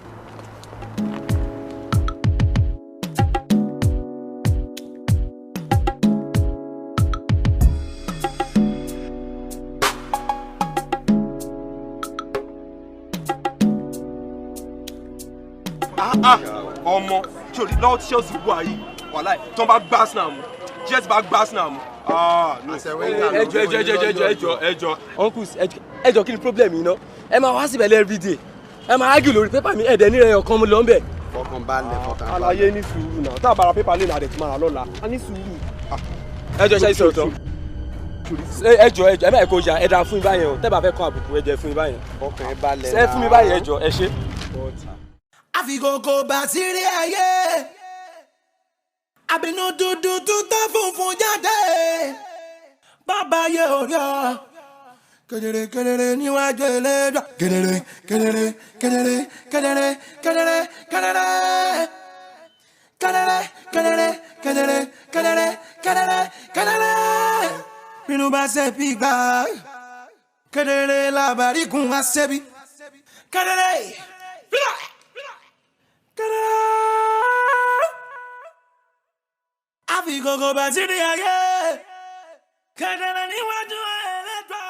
Speaker 12: Ah, ọmọ, sori lọ́wọ́ tí Chelsea wà yìí, wàláì tí wọ́n bá gbá Arsenal mú, Chelsea bá gbá Arsenal mú. Ah, no.
Speaker 5: Ẹjọ, ẹjọ, ẹjọ, ẹjọ, ẹjọ, ẹjọ, uncles, ẹjọ, ẹjọ, kí ni problem yìí ná? Ẹ máa wá síbẹ̀ everyday, ẹ máa argue lórí pépà mi, ẹ̀dẹ̀ nírẹ̀ ọ̀kan mu lọ ń bẹ̀.
Speaker 3: Fọkàn balẹ̀, fọkàn balẹ̀.
Speaker 5: Àlàyé, ní sùúrù náà, tá a bára pépà lè nà àdẹ̀ tó máa rà lọ́la, a ní sùúrù. Ẹjọ, ṣe ìṣòro tán. Ẹjọ, ẹjọ, ẹ bá ẹ̀kọ́ ya, ẹ dà fún mi báyẹn o, tẹ́ bá fẹ́ kọ́ àbùkù, ẹ jẹ́ fún mi báyẹn.
Speaker 3: Fọkàn ẹ balẹ̀.
Speaker 5: Ẹ fún mi báyẹn, ẹjọ, ẹ ṣe.
Speaker 1: Àfikòkò bàtírí ayé, àbínú dúdú tútọ́ funfun jáde, bàbá yẹ orí ọ kedere kedere níwájú ẹlẹ́dọ̀, kedere kedere kedere kedere kedere kedere kedere kedere kedere kedere kedere kedere. Bínú bá ṣe bí gbà, kedere làbárí kún wá ṣẹ́bi kedere kedere. Àfikòkò bàtírí ayé, kedere níwájú ẹlẹ́dọ̀.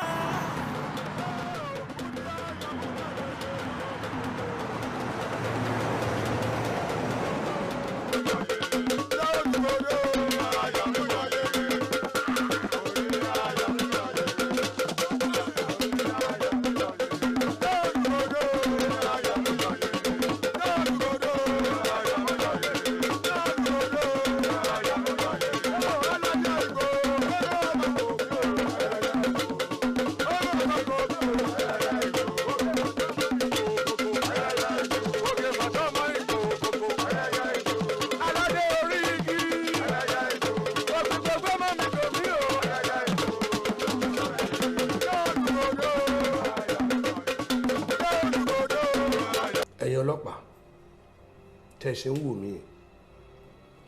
Speaker 10: Tẹ́ ṣe ń wò mí,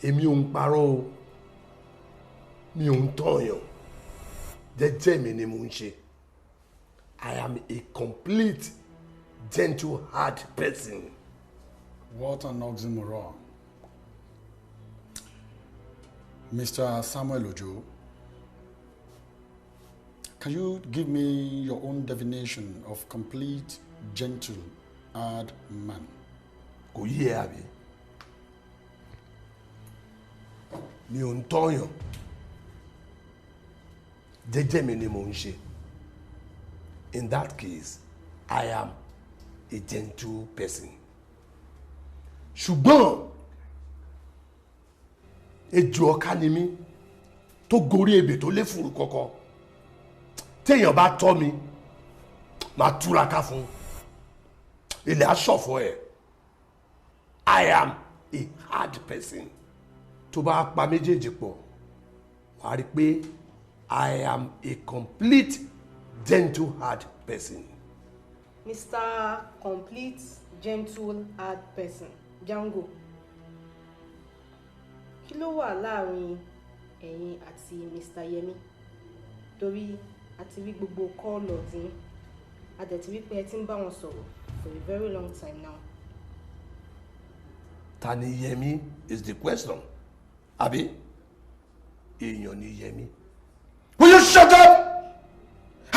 Speaker 10: èmi ò ń parọ́ o, mi ò ń tọ̀yàn, jẹ́jẹ́ mi ni mo ń ṣe. I am a complete gentle hard person.
Speaker 15: What an oxymoron. Mr. Samuel Ojo, can you give me your own definition of complete, gentle, hard man?
Speaker 10: Kò yé ẹ àbí? Mi ò ń tọ̀yàn, jẹ́jẹ́ mi ni mo ń ṣe. In that case, I am a gentle person. Ṣùgbọ́n ejò ọ̀ká ni mí tó gorí ebè tó lé fùrù kọ̀kọ̀. Téèyàn bá tọ́ mi, màá túraká fún un. Ilẹ̀ á ṣọ̀fọ̀ ẹ̀. I am a hard person. Tó bá pa méjèèjì pọ̀, wàá rí i pé I am a complete gentle hard person.
Speaker 20: Mr. Complete Gentle Hard Person, Django. Kí ló wà láàrin ẹ̀yin àti Mr. Yemi? Torí a ti rí gbogbo call logs yín, a dẹ̀ ti rí pé ẹ ti ń bá wọn sọ̀rọ̀ for a very long time now.
Speaker 10: Ta ni Yemi is the question. Àbí? Èèyàn ni Yemi.
Speaker 15: Will you shut up?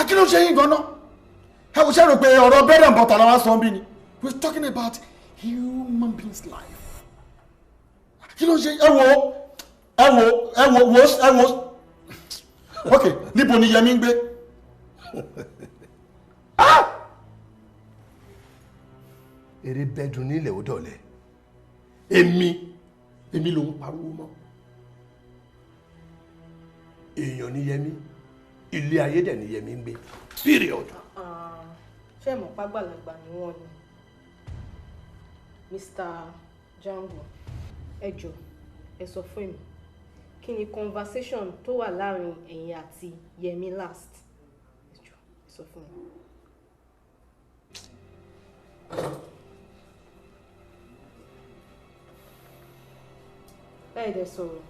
Speaker 15: Kí ló ṣe yín gan-an? Ẹ kò ṣe rò pé ọ̀rọ̀ bread and butter làwọn sọ ń bí ni. We're talking about human beings' life. Kí ló ṣe ẹ wo ẹ wo ẹ wo wo ẹ wo. Ok, níbo ni Yẹmí ń gbé?
Speaker 10: Eré bẹ́dùn nílẹ̀ ó dọ̀lẹ́. Èmi ló ń pariwo mọ́. Èèyàn ni Yẹmí, ilé ayé dẹ̀ ni Yẹmí ń gbé. Period.
Speaker 20: Ṣé mọ̀ pàgbàlagbà ni wọ́n ni? Mr. Django, ẹ jọ̀ọ́ ẹ sọ fún mi, kí ni conversation tó wà láàrin ẹ̀yin àti Yẹmí last? Ẹ jọ̀ọ́ ẹ sọ fún mi. Ẹ dẹ̀ sọ̀rọ̀.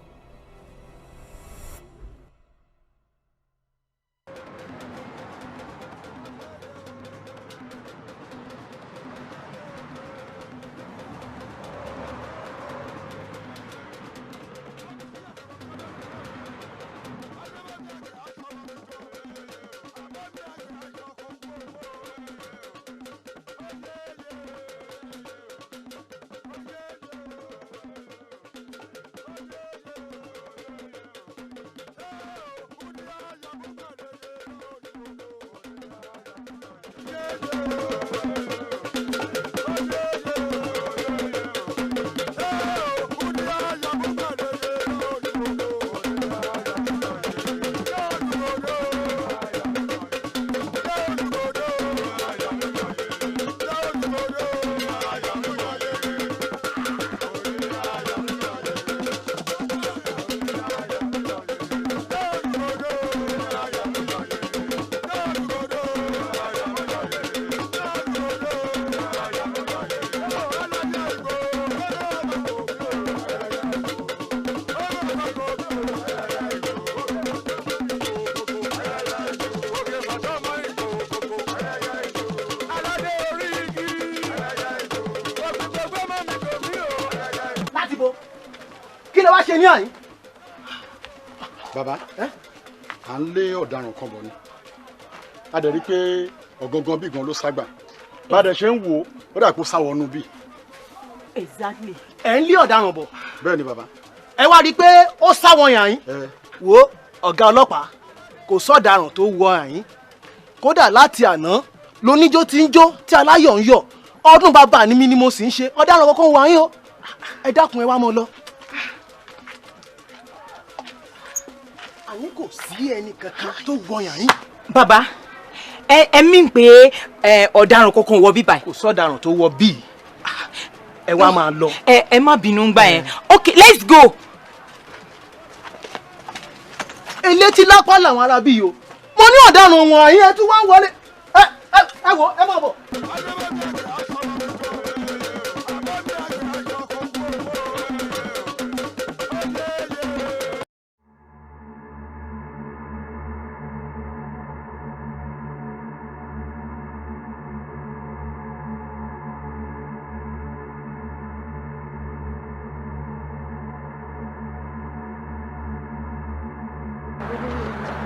Speaker 8: Ní àyín.
Speaker 15: Bàbá, à ń lé ọ̀daràn kan bọ̀ ni. A dẹ̀ rí pé ọ̀gangan bí gan ló ságbà. Bá a dẹ̀ ṣe ń wò ó dà kó sá wọnú bí.
Speaker 8: Exactly. Ẹ ń lé ọ̀daràn bọ̀.
Speaker 15: Bẹ́ẹ̀ ni bàbá.
Speaker 8: Ẹ wá rí i pé ó sá wọ yàyín. Wo ọ̀gá ọlọ́pàá kò sọ̀daràn tó wọ àyín. Kódà láti àná loníjó ti ń jó tí aláyọ̀ ń yọ̀. Ọdún bàbá ni mi ni mo sì ń ṣe. Ọ̀daràn kankan wọ àyín o. Ẹ dákun ẹ wá mọ́ lọ. Àní kò sí ẹnì kankan tó wọyàn yín.
Speaker 11: Bàbá, ẹ mí pé ọ̀daràn kankan wọ bíbá.
Speaker 8: Kò sọ̀daràn tó wọ bíi. Ẹ wá máa lọ.
Speaker 11: Ẹ má bínú gbà yẹn. Okay, let's go.
Speaker 8: Elétí lápá làwọn ará bíi o. Mo ní ọ̀daràn wọn àyín ẹ tún wá ń wọlé. Ẹ ẹ wo ẹ máa bọ̀.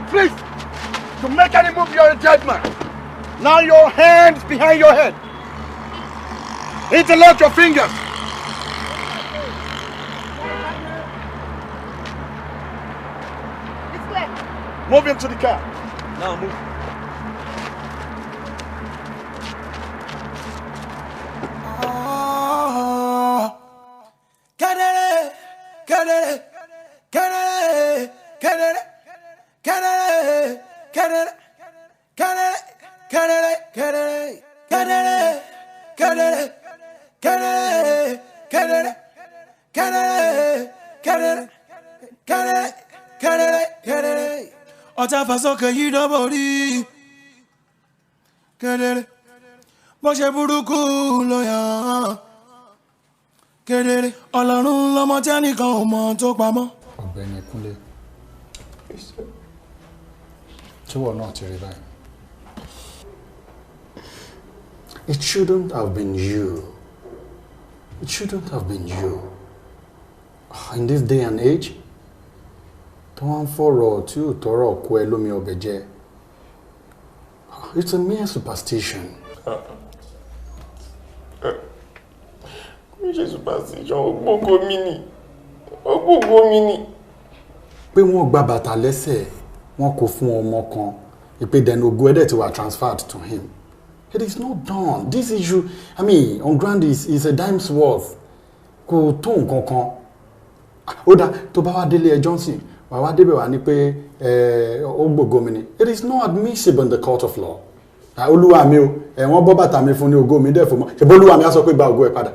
Speaker 17: Please, to make any move, you're a dead man. Now your hands behind your head. Interlock your fingers.
Speaker 4: It's clear.
Speaker 17: Move him to the car.
Speaker 12: Now move.
Speaker 1: Kedere, kedere, kedere, kedere, kedere, kedere, kedere, kedere, kedere, kedere, kedere, kedere, kedere, kedere, kedere, kedere, kedere, kedere. Ọ̀tá fàsókè yìí dọ́bọ̀ rí kedere, bó ṣe burúkú ló yàn án kedere, ọlọ́run lọmọ tẹ́nìkan ò mọ tó pamọ́.
Speaker 15: Ọ̀gbẹ́ni Kúnlé, tíwọ náà ti rí báyìí. It shouldn't have been you. It shouldn't have been you. In this day and age, tí wọ́n ń fọ̀rọ̀ tí ò tọrọ kó ẹ lómi ọbẹ̀ jẹ. It's a mere superstition.
Speaker 16: Kò ń ṣe superstition, ògbógo mi ni. Ògbógo mi ni.
Speaker 15: Pé wọ́n gba bàtà lẹ́sẹ̀, wọ́n kò fún ọmọ kan, ìpè dẹ̀nu ògo ẹ̀dẹ̀ ti wà transferred to him. It is not done. This issue, I mean, on ground is a dime's worth. Kò tó nǹkan kan. Ó dáa, tó bá wá délé ẹjọ́ sìn, wà wá débẹ̀ wá ní pé ó gbògo mi ni. It is not admissible in the court of law. Olúwa mi o, wọ́n bọ́ bàtà mi fún ní ògo mi dẹ̀ fún mọ́. Ṣèbó olúwa mi á sọ pé gba ògo ẹ̀ padà.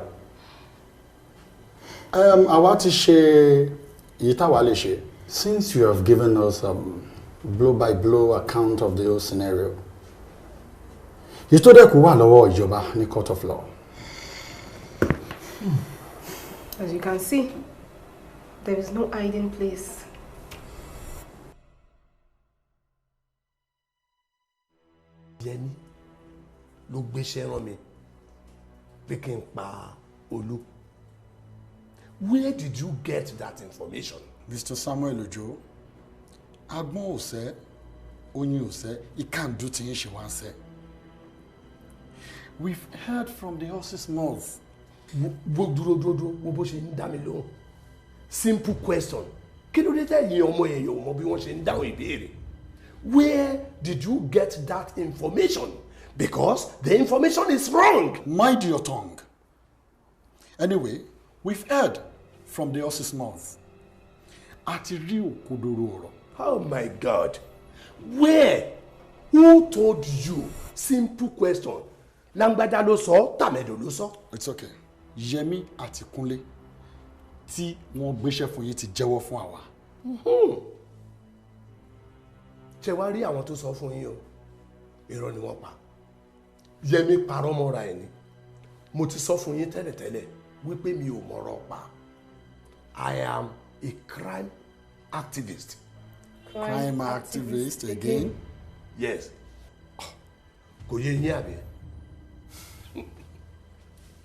Speaker 15: Àwa ti ṣe èyí táwa lè ṣe. Since you have given us a blow by blow account of the whole scenario, èyí tó dẹ̀ kù wà lọ́wọ́ ìjọba ní court of law.
Speaker 20: As you can see, there is no hiding place.
Speaker 10: Yẹmí ló gbéṣẹ́ rán mi pé kí n pa Olú. Where did you get that information?
Speaker 15: Mr. Samuel Ojo, agbọ́n ò sẹ́, oyin ò sẹ́, ìkàndú tí ń ṣe wá ń sẹ́. We've heard from the horse's mouth.
Speaker 10: Wo dúró dúró dúró wo bó ṣe ń dá mi lóhùn. Simple question. Kí ló dé tẹ̀yìn ọmọ èèyàn ò mọ bí wọ́n ṣe ń dáhùn ìbéèrè? Where did you get that information? Because the information is wrong.
Speaker 15: Mind your tongue. Anyway, we've heard from the horse's mouth. A ti rí òkodoro ọ̀rọ̀.
Speaker 10: Oh my God. Where? Who told you? Simple question. Lágbájá ló sọ, tàmẹ̀dò ló sọ.
Speaker 15: It's okay. Yẹmí àti Kúnlé tí wọ́n gbéṣẹ́ fún yín ti jẹ́wọ́ fún àwa.
Speaker 10: Ṣé wàá rí àwọn tó sọ fún yín o? Irọ́ ni wọ́n pa. Yẹmí parọ́ mọ́ra ẹ̀ ni. Mo ti sọ fún yín tẹ́lẹ̀tẹ́lẹ̀ wípé mi ò mọ̀rọ̀ pa. I am a crime activist.
Speaker 15: Crime activist again?
Speaker 10: Yes. Kò yé yín àbí?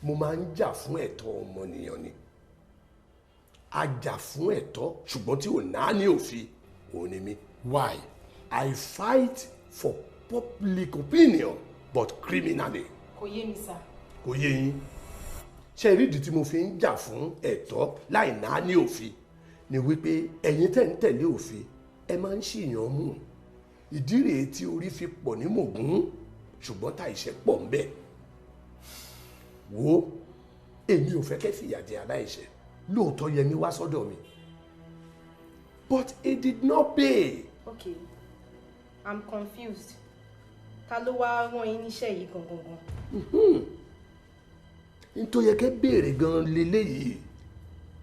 Speaker 10: Mo máa ń jà fún ẹ̀tọ́ ọmọnìyàn ni. A jà fún ẹ̀tọ́ ṣùgbọ́n tí ò náà ní òfin òun ni mí.
Speaker 15: Why?
Speaker 10: I fight for public opinion but criminally.
Speaker 20: Kò yé mi sir.
Speaker 10: Kò yé yín. Ṣé ìrídìí tí mo fi ń jà fún ẹ̀tọ́ láì náà ní òfin ni wípé ẹ̀yin tẹ̀ ń tẹ̀lé òfin ẹ máa ń ṣìyàn mú. Ìdí rèé tí orí fi pọ̀ ní mògún ṣùgbọ́n tá ìṣẹ́ pọ̀ ń bẹ. Wo èmi ò fẹ́ kẹ́ fìyà jẹ aláìṣẹ̀ lóòótọ́ Yẹmí wá sọ́dọ̀ mi but it did not pay.
Speaker 20: Okay, I'm confused. Ta ló wá rán yín níṣẹ́ yìí gangan gan?
Speaker 10: N tó yẹ kẹ́ béèrè gan leléyìí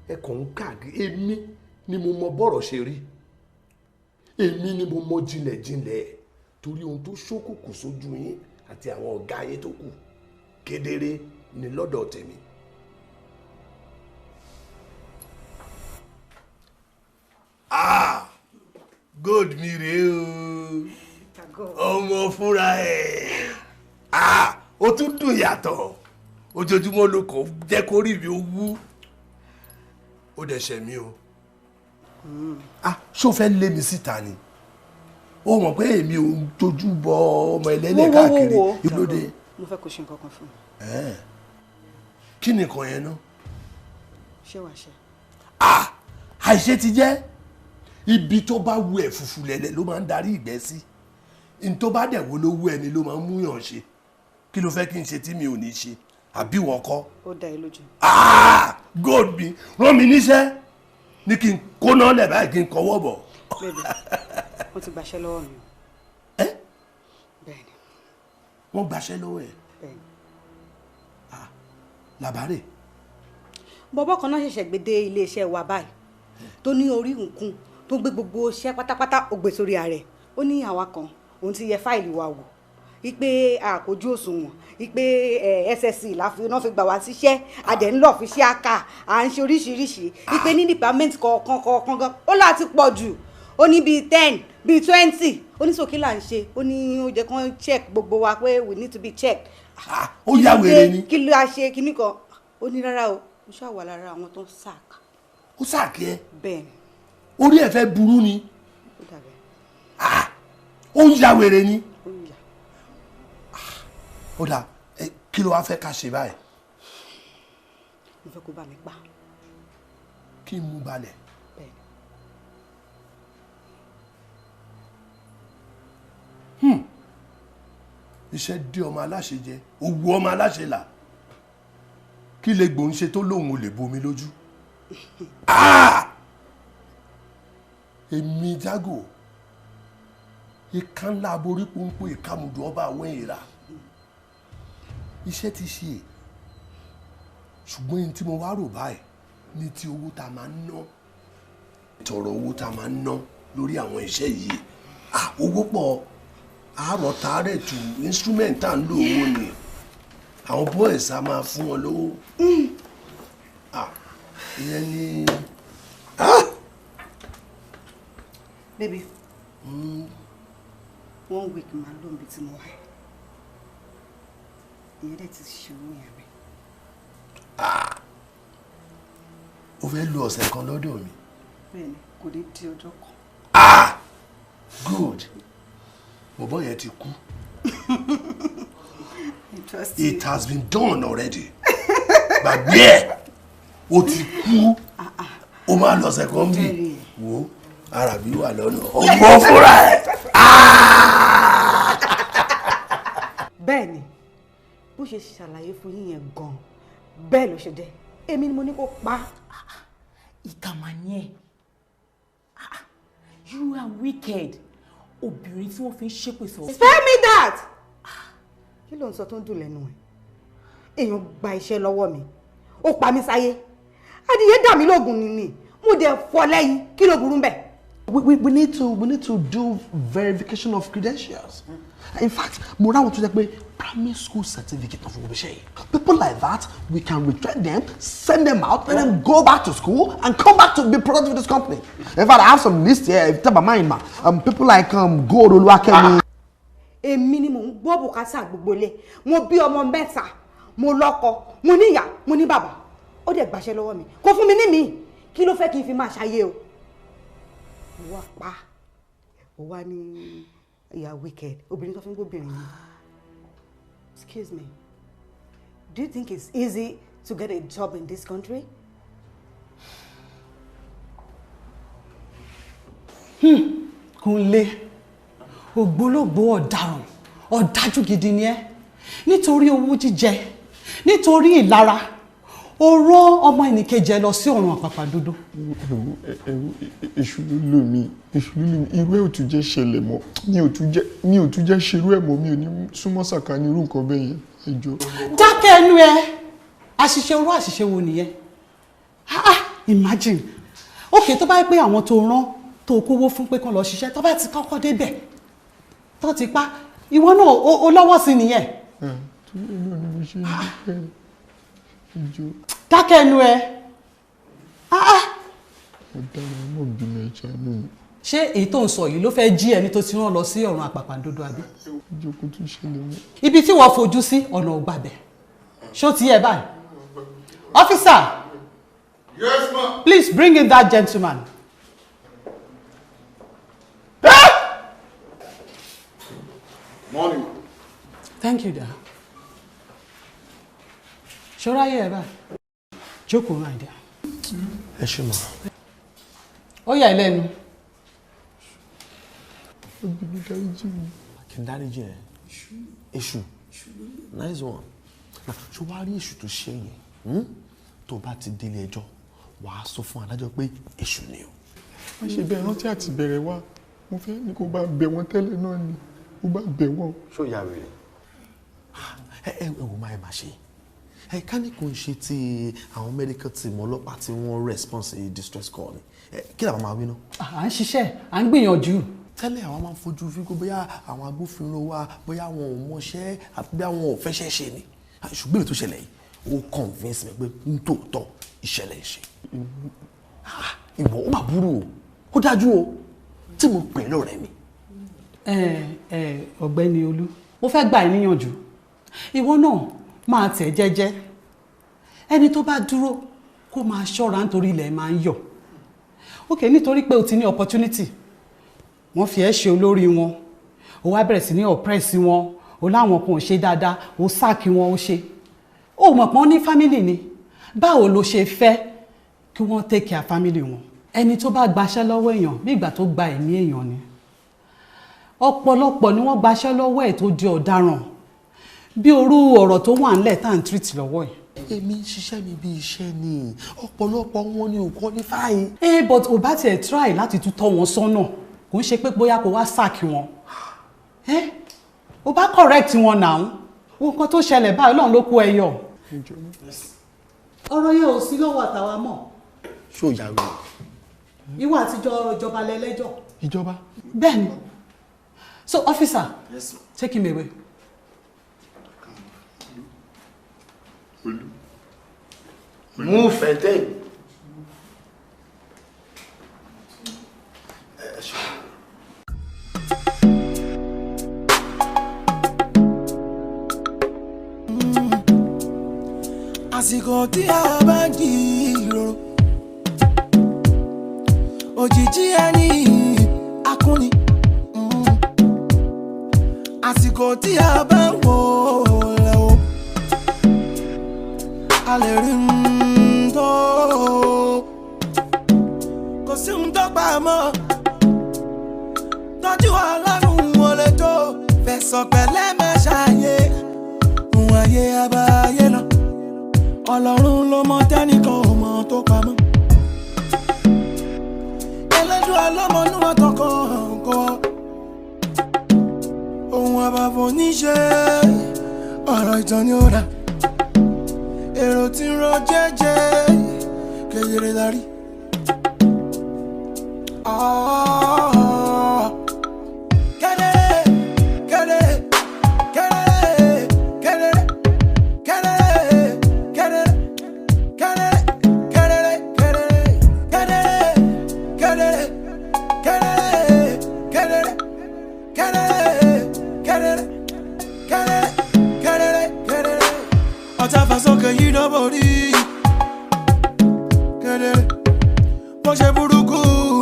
Speaker 10: ẹ kàn ń káàkiri. Èmi ni mo mọ bọ́rọ̀ ṣe rí, èmi ni mo mọ jinlẹ̀jinlẹ̀ torí ohun tó ṣókùnkùn sójú yín àti àwọn ọ̀gá yín tó kù kedere ni lọ́dọ̀ tèmi.
Speaker 19: Ah, gold mi rèé o, ọmọ fúnra ẹ̀. Ah, ó tún dùn yàtọ̀, ojoojúmọ́ ló kàn jẹ́ kó rí mi ó wú. Ó dẹ̀ ṣẹ̀ mí o.
Speaker 10: Ah, ṣó fẹ́ lé mi síta ni? Ó mọ̀ pé èmi ò ń tójú bọ ọmọ ẹlẹ́lẹ̀ káàkiri. Ìlóde.
Speaker 13: Mo fẹ́ kó ṣe nǹkan kan fún mi.
Speaker 10: Kí ni nǹkan yẹn náà?
Speaker 13: Ṣé wàá ṣe?
Speaker 10: Ah, àìṣe ti jẹ́. Ibi tó bá wù ẹ́ fùfù lẹ̀lẹ̀ ló máa ń darí ìgbẹ́ sí. N tó bá dẹ̀ wo ló wù ẹni ló máa ń múyàn ṣe. Kí ló fẹ́ kí n ṣe tí mi ò ní ṣe? Àbí wọ́n kọ́?
Speaker 13: Ó dá ẹ lójú.
Speaker 10: Ah, God mi rán mi níṣẹ́ ní kí n kóná lẹ̀ báyìí kí n kọwọ́ bọ̀.
Speaker 13: Baby, wọ́n ti gbaṣẹ́ lọ́wọ́ mi.
Speaker 10: Ẹ́?
Speaker 13: Bẹ́ẹ̀ni.
Speaker 10: Wọ́n gbaṣẹ́ lọ́wọ́ ẹ̀?
Speaker 13: Bẹ́ẹ̀ni.
Speaker 10: Ah, làbárè.
Speaker 13: Bọ̀bọ́ kan náà ṣẹ̀ṣẹ̀ gbé dé iléeṣẹ́ wa báyìí tó ní orí nǹkan tó gbé gbogbo iṣẹ́ pátápátá ó gbé sórí ara ẹ̀. Ó ní àwa kan òun ti yẹ fáìlì wa wò ipe àkójú òṣùwọ̀n, ipe SSC láfi náà fi gbà wá síṣẹ́, adẹ̀ ń lọ fi ṣe àkà à ń ṣe oríṣiríṣi, ipe ní department kọ̀ọ̀kan kọ̀ọ̀kan gan ó láti pọ̀ jù, ó ní bíi 10 bíi 20, ó ní sókè là ń ṣe, ó ní ó jẹ́ kán check gbogbo wa pé we need to be checked.
Speaker 10: Ó yá wèrè ni.
Speaker 13: Kí ló a ṣe kíní kan? Ó ní rárá o, mo ṣáà wà lára àwọn tó ń sack.
Speaker 10: Ó sack ẹ?
Speaker 13: Bẹ́ẹ̀ni.
Speaker 10: Orí ẹ fẹ́ burú ni.
Speaker 13: Ó dàbẹ̀.
Speaker 10: Ó ń ya wèrè ni. Ó dà, kí ló wá fẹ́ ká ṣe báyìí?
Speaker 13: Mo fẹ́ kó bá mi pa.
Speaker 10: Kí n mú balẹ̀.
Speaker 13: Bẹ́ẹ̀ni.
Speaker 10: Iṣẹ́ dé ọmọ aláṣẹ jẹ, òwú ọmọ aláṣẹ là. Kí lè gbòun ṣe tó lóun ò lè bomi lójú? Èmi Jágò, ìka ńlá aborí pọ́npọ́n ìkàmùdù ọba àwọn èèrà. Iṣẹ́ ti ṣe, ṣùgbọ́n ẹni tí mo wá rò báyìí ní ti owó tá a máa ń ná, tọrọ owó tá a máa ń ná lórí àwọn iṣẹ́ yìí. Owó pọ̀, àárọ̀ tààrẹ̀ tù instrument tá à ń lò owó ni àwọn boys a máa fún wọn lówó. Ìyẹn ni.
Speaker 13: Baby, 1 week máa lóun bí tí mo wá. Ìyẹn dẹ̀ ti ṣe owó yẹn rẹ̀.
Speaker 10: O fẹ́ lo ọ̀sẹ̀ kan lọ́dọ̀ mi.
Speaker 13: Bẹ́ẹ̀ni, kò ní di ọjọ́ kan.
Speaker 10: Good. Bọ̀bọ́ yẹn ti kú. It has been done already. Gbàgbé ẹ̀, o ti kú. O máa lọ ọ̀sẹ̀ kan bí. Wo ara mi wà lọ́nà. Ọgbọ́n fúnra ẹ̀.
Speaker 13: Bẹ́ẹ̀ni, bó ṣe ṣàlàyé fún yín yẹn gan-an bẹ́ẹ̀ ló ṣe jẹ́, èmi ni mo ní kó pa.
Speaker 11: Ìkà mà ni ẹ́. You are wicked. Obìnrin tí wọ́n fi ń ṣépè sọ.
Speaker 13: Spare me that! Kí ló ń sọ tó ń dùn lẹ́nu ẹ̀? Èèyàn gba iṣẹ́ lọ́wọ́ mi, ó pa mí sáyé, adìyẹ dà mí lóògùn nìní, mo dẹ̀ fọ́ lẹ́yìn, kí ló burú bẹ́ẹ̀?
Speaker 8: We need to do verification of credentials. In fact, mo ráwọn tó jẹ́ pé primary school certificate of Obishe. People like that, we can retrain them, send them out, let them go back to school and come back to be productive with this company. In fact, I have some list here. If you mind, ma, people like Gold Oluwakemi.
Speaker 13: Èmi ni mò ń gbọ́ bùkátà gbogbo ilé. Mo bí ọmọ mẹ́ta, mo lọ́kọ, mo ní ìyá, mo ní bàbá. Ó dẹ̀ gbàṣẹ lọ́wọ́ mi. Kò fún mi ní mi. Kí ló fẹ́ kí n fi máa ṣayé o? Mo wá pa. Ó wá ní ìyá wicked. Obìnrin tó fi ń gbóbìnrin ni. Excuse me. Do you think it's easy to get a job in this country?
Speaker 14: Kúnlé, ògbólógbòó ọ̀daràn, ọ̀dájú gidi ni ẹ́. Nítorí owó jíjẹ, nítorí ìlara, ó rán ọmọ ẹnìkejì ẹ lọ sí ọ̀run àpàpàǹdodo.
Speaker 16: Èṣù ló lò mí, èṣù ló lò mí, irú ẹ̀ ò tún jẹ́ ṣẹlẹ̀ mọ́, mi ò tún jẹ́ ṣerú ẹ̀ mọ́, mi ò ní súnmọ́ sàkání irú nǹkan bẹ́ẹ̀ yẹn, ẹ jọ̀ọ́.
Speaker 14: Dákẹ́ ẹnu ẹ, àṣìṣe orú àṣìṣe wo nìyẹn? Imagine, okay, tó bá yẹ pé àwọn tó rán tó kówó fún pé kán lọ ṣiṣẹ́, tó bá ti kọ́kọ́ débẹ̀, tó ti pa, ìwọ náà ó lọ́wọ́ sí nìyẹn.
Speaker 16: Torí náà ni mo ṣe ń dúpẹ́, ẹ jọ̀ọ́.
Speaker 14: Dákẹ́ ẹnu ẹ.
Speaker 16: Ọ̀daràn ọmọ bínú ẹ ṣàánú mi.
Speaker 14: Ṣé èyí tó ń sọ yìí ló fẹ́ jí ẹni tó ti rán lọ sí ọ̀run àpàpàǹdodo àbí?
Speaker 16: Ìjókòó tún ṣẹlẹ̀ mọ́.
Speaker 14: Ibi tí wọ́n fojú sí ọ̀nà ò gbàbẹ̀. Ṣó ti yẹ báyìí? Officer.
Speaker 2: Yes, ma'am.
Speaker 14: Please bring in that gentleman.
Speaker 3: Morning.
Speaker 14: Thank you, dear. Ṣọ́ra yẹ ẹ báyìí. Jókòó, my dear.
Speaker 8: Ẹ ṣe mọ.
Speaker 14: Ó yà ẹ́ lẹ́nu.
Speaker 8: Kí n dáríjì ẹ? Èṣù. Nice one. Now, ṣé wàá rí èṣù tó ṣe yẹn? Tó bá ti délé ẹjọ́, wàá sọ fún adájọ́ pé èṣù ni o.
Speaker 16: Má ṣe bẹ́ẹ̀, rántí àti bẹ̀rẹ̀ wá. Mo fẹ́ ní kó bá bẹ̀ wọ́n tẹ́lẹ̀ náà ni kó bá bẹ̀ wọ́n.
Speaker 8: Ṣó ìyá rẹ̀? Ẹ ẹ wò, máa ẹ máa ṣe. Ẹ ká ní kò ń ṣe ti àwọn medical team ọlọ́pàá tí wọ́n response sí distress call ni. Kí làwọn máa wí náà?
Speaker 14: À ń ṣiṣẹ́, à ń gbìyànjú.
Speaker 8: Tẹ́lẹ̀ àwọn máa ń fojú fíkó bóyá àwọn agbófinró wa, bóyá àwọn ò mọṣẹ́ àbí bóyá àwọn ò fẹ́ṣẹ́ ṣe ni. Ṣùgbọ́n èyí tó ṣẹlẹ̀ yìí, ó convince mi pé n tòótọ́ ìṣẹ̀lẹ̀ ìṣe. Ìwọ ó mà burú o, ó dájú o, tí mo pè lọ́rẹ́ mi.
Speaker 14: Ẹ ẹ, ọ̀gbẹ́ni Olú, mo fẹ́ gbà ẹ́ níyànjú. Ìwọ náà máa tẹ̀ jẹ́jẹ́. Ẹni tó bá dúró kó máa ṣọ́ra nítorí ilẹ̀ máa ń yọ̀. Ok, nítorí pé o ti ní opportunity, wọ́n fi ẹ́ ṣe olórí wọn, o wá bẹ̀rẹ̀ sí ní oppress wọn, o láwọn kan ò ṣe dáadáa, o sack wọn, o ṣe. O mọ̀ pọ́n ní family ni. Báwo lo ṣe fẹ́ kí wọ́n take care family wọn? Ẹni tó bá gbaṣẹ́ lọ́wọ́ èèyàn, bí ìgbà tó gba ẹ̀mí èèyàn ni. Ọ̀pọ̀lọpọ̀ ni wọ́n gbaṣẹ́ lọ́wọ́ ẹ̀ tó di ọ̀daràn, bí orú ọ̀rọ̀ tó wà ńlẹ̀ tá à ń treat lọ́wọ́ ẹ̀.
Speaker 8: Èmi ń ṣiṣẹ́ mi bí iṣẹ́ ni, ọ̀pọ̀lọpọ̀ wọn ni ò qualify.
Speaker 14: Ẹ but ò bá tiẹ̀ try láti tún tọ́ wọn sọ́nà, kò ń ṣe pé bóyá kò wá sack wọn. Ẹ ò bá correct wọn náà. Nǹkan tó ṣẹlẹ̀ báyìí, Ọlọ́run ló kó ẹ yọ. Ọ̀rọ̀ yẹn ò sí lọ́wọ́ àtàwa mọ́.
Speaker 8: Ṣó ìyá rẹ̀?
Speaker 14: Ìwọ àtijọ́ ìjọba lẹ́lẹ́jọ́.
Speaker 16: Ìjọba.
Speaker 14: Bẹ́ẹ̀ni. So officer,
Speaker 8: Yes, ma'am.
Speaker 14: take him away.
Speaker 17: Move and take.
Speaker 8: Ẹ ṣe.
Speaker 1: Àsìkò tí a bá jíròrò, òjijì ẹni akúni. Àsìkò tí a bá wò lẹ o, a lè rí n tó kò sí ń tọ́pa mọ́ tọ́jú ọlọ́run wọlé tó fẹ̀sọ̀ pẹ̀lẹ́ máa ṣàyè òun ayé abáyé lọ. Ọlọ́run ló mọ tẹ́nìkan ò mọ tó pamọ́. Ẹlẹ́dùn ọlọ́mọnú ọ̀tọ̀kan kọ́ ohun àbàfọ̀ níṣe ọ̀rọ̀ ìtàn ni ó dà. Èrò tí ń ro jẹ́jẹ́ kedere la rí. Ah, kedere, kedere, kedere, kedere, kedere, kedere, kedere, kedere, kedere, kedere, kedere, kedere, kedere, kedere, kedere, kedere, kedere. Ọ̀tá fàsókè yìí dọ́bọ̀ rí kedere, bó ṣe burúkú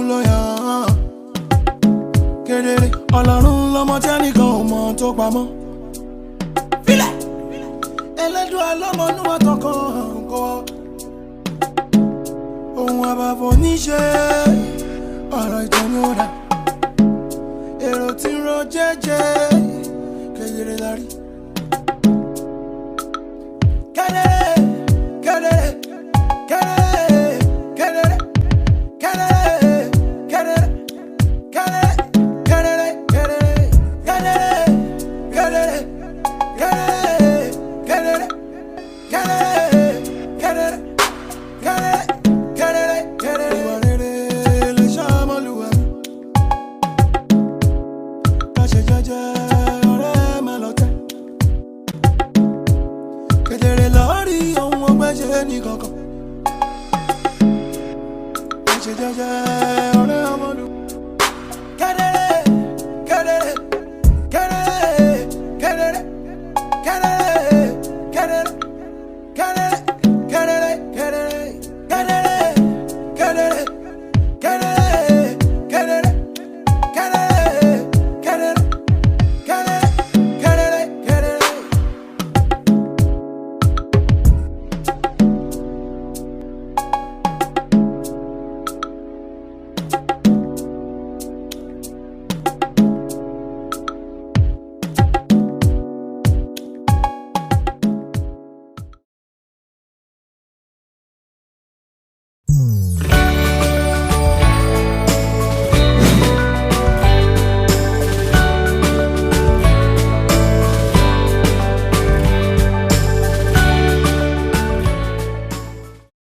Speaker 1: ló yàn án kedere. Ọlọ́run lọ́mọ tẹ́nìkan ò mọ tó pamọ́. Filẹ̀ ẹlẹ́dùn ọlọ́mọnú ọ̀tọ̀kan kọ́ ohun àbàfọ̀ níṣe ọ̀rọ̀ ìtàn ni ó dà. Èrò tí ń ro jẹ́jẹ́ kedere la rí. Kedere, kedere, kedere, kedere, kedere, kedere, kedere, kedere, kedere, kedere, kedere, kedere, kedere, kedere, kedere, kedere, kedere. Ìwà rere lè ṣàmọ́lùwà mi. Ká ṣe jẹ́jẹ́, ọ̀rẹ́ má lọ tẹ́. Kedere lórí ohun ọgbẹ́ ṣe ní kankan. Ká ṣe jẹ́jẹ́.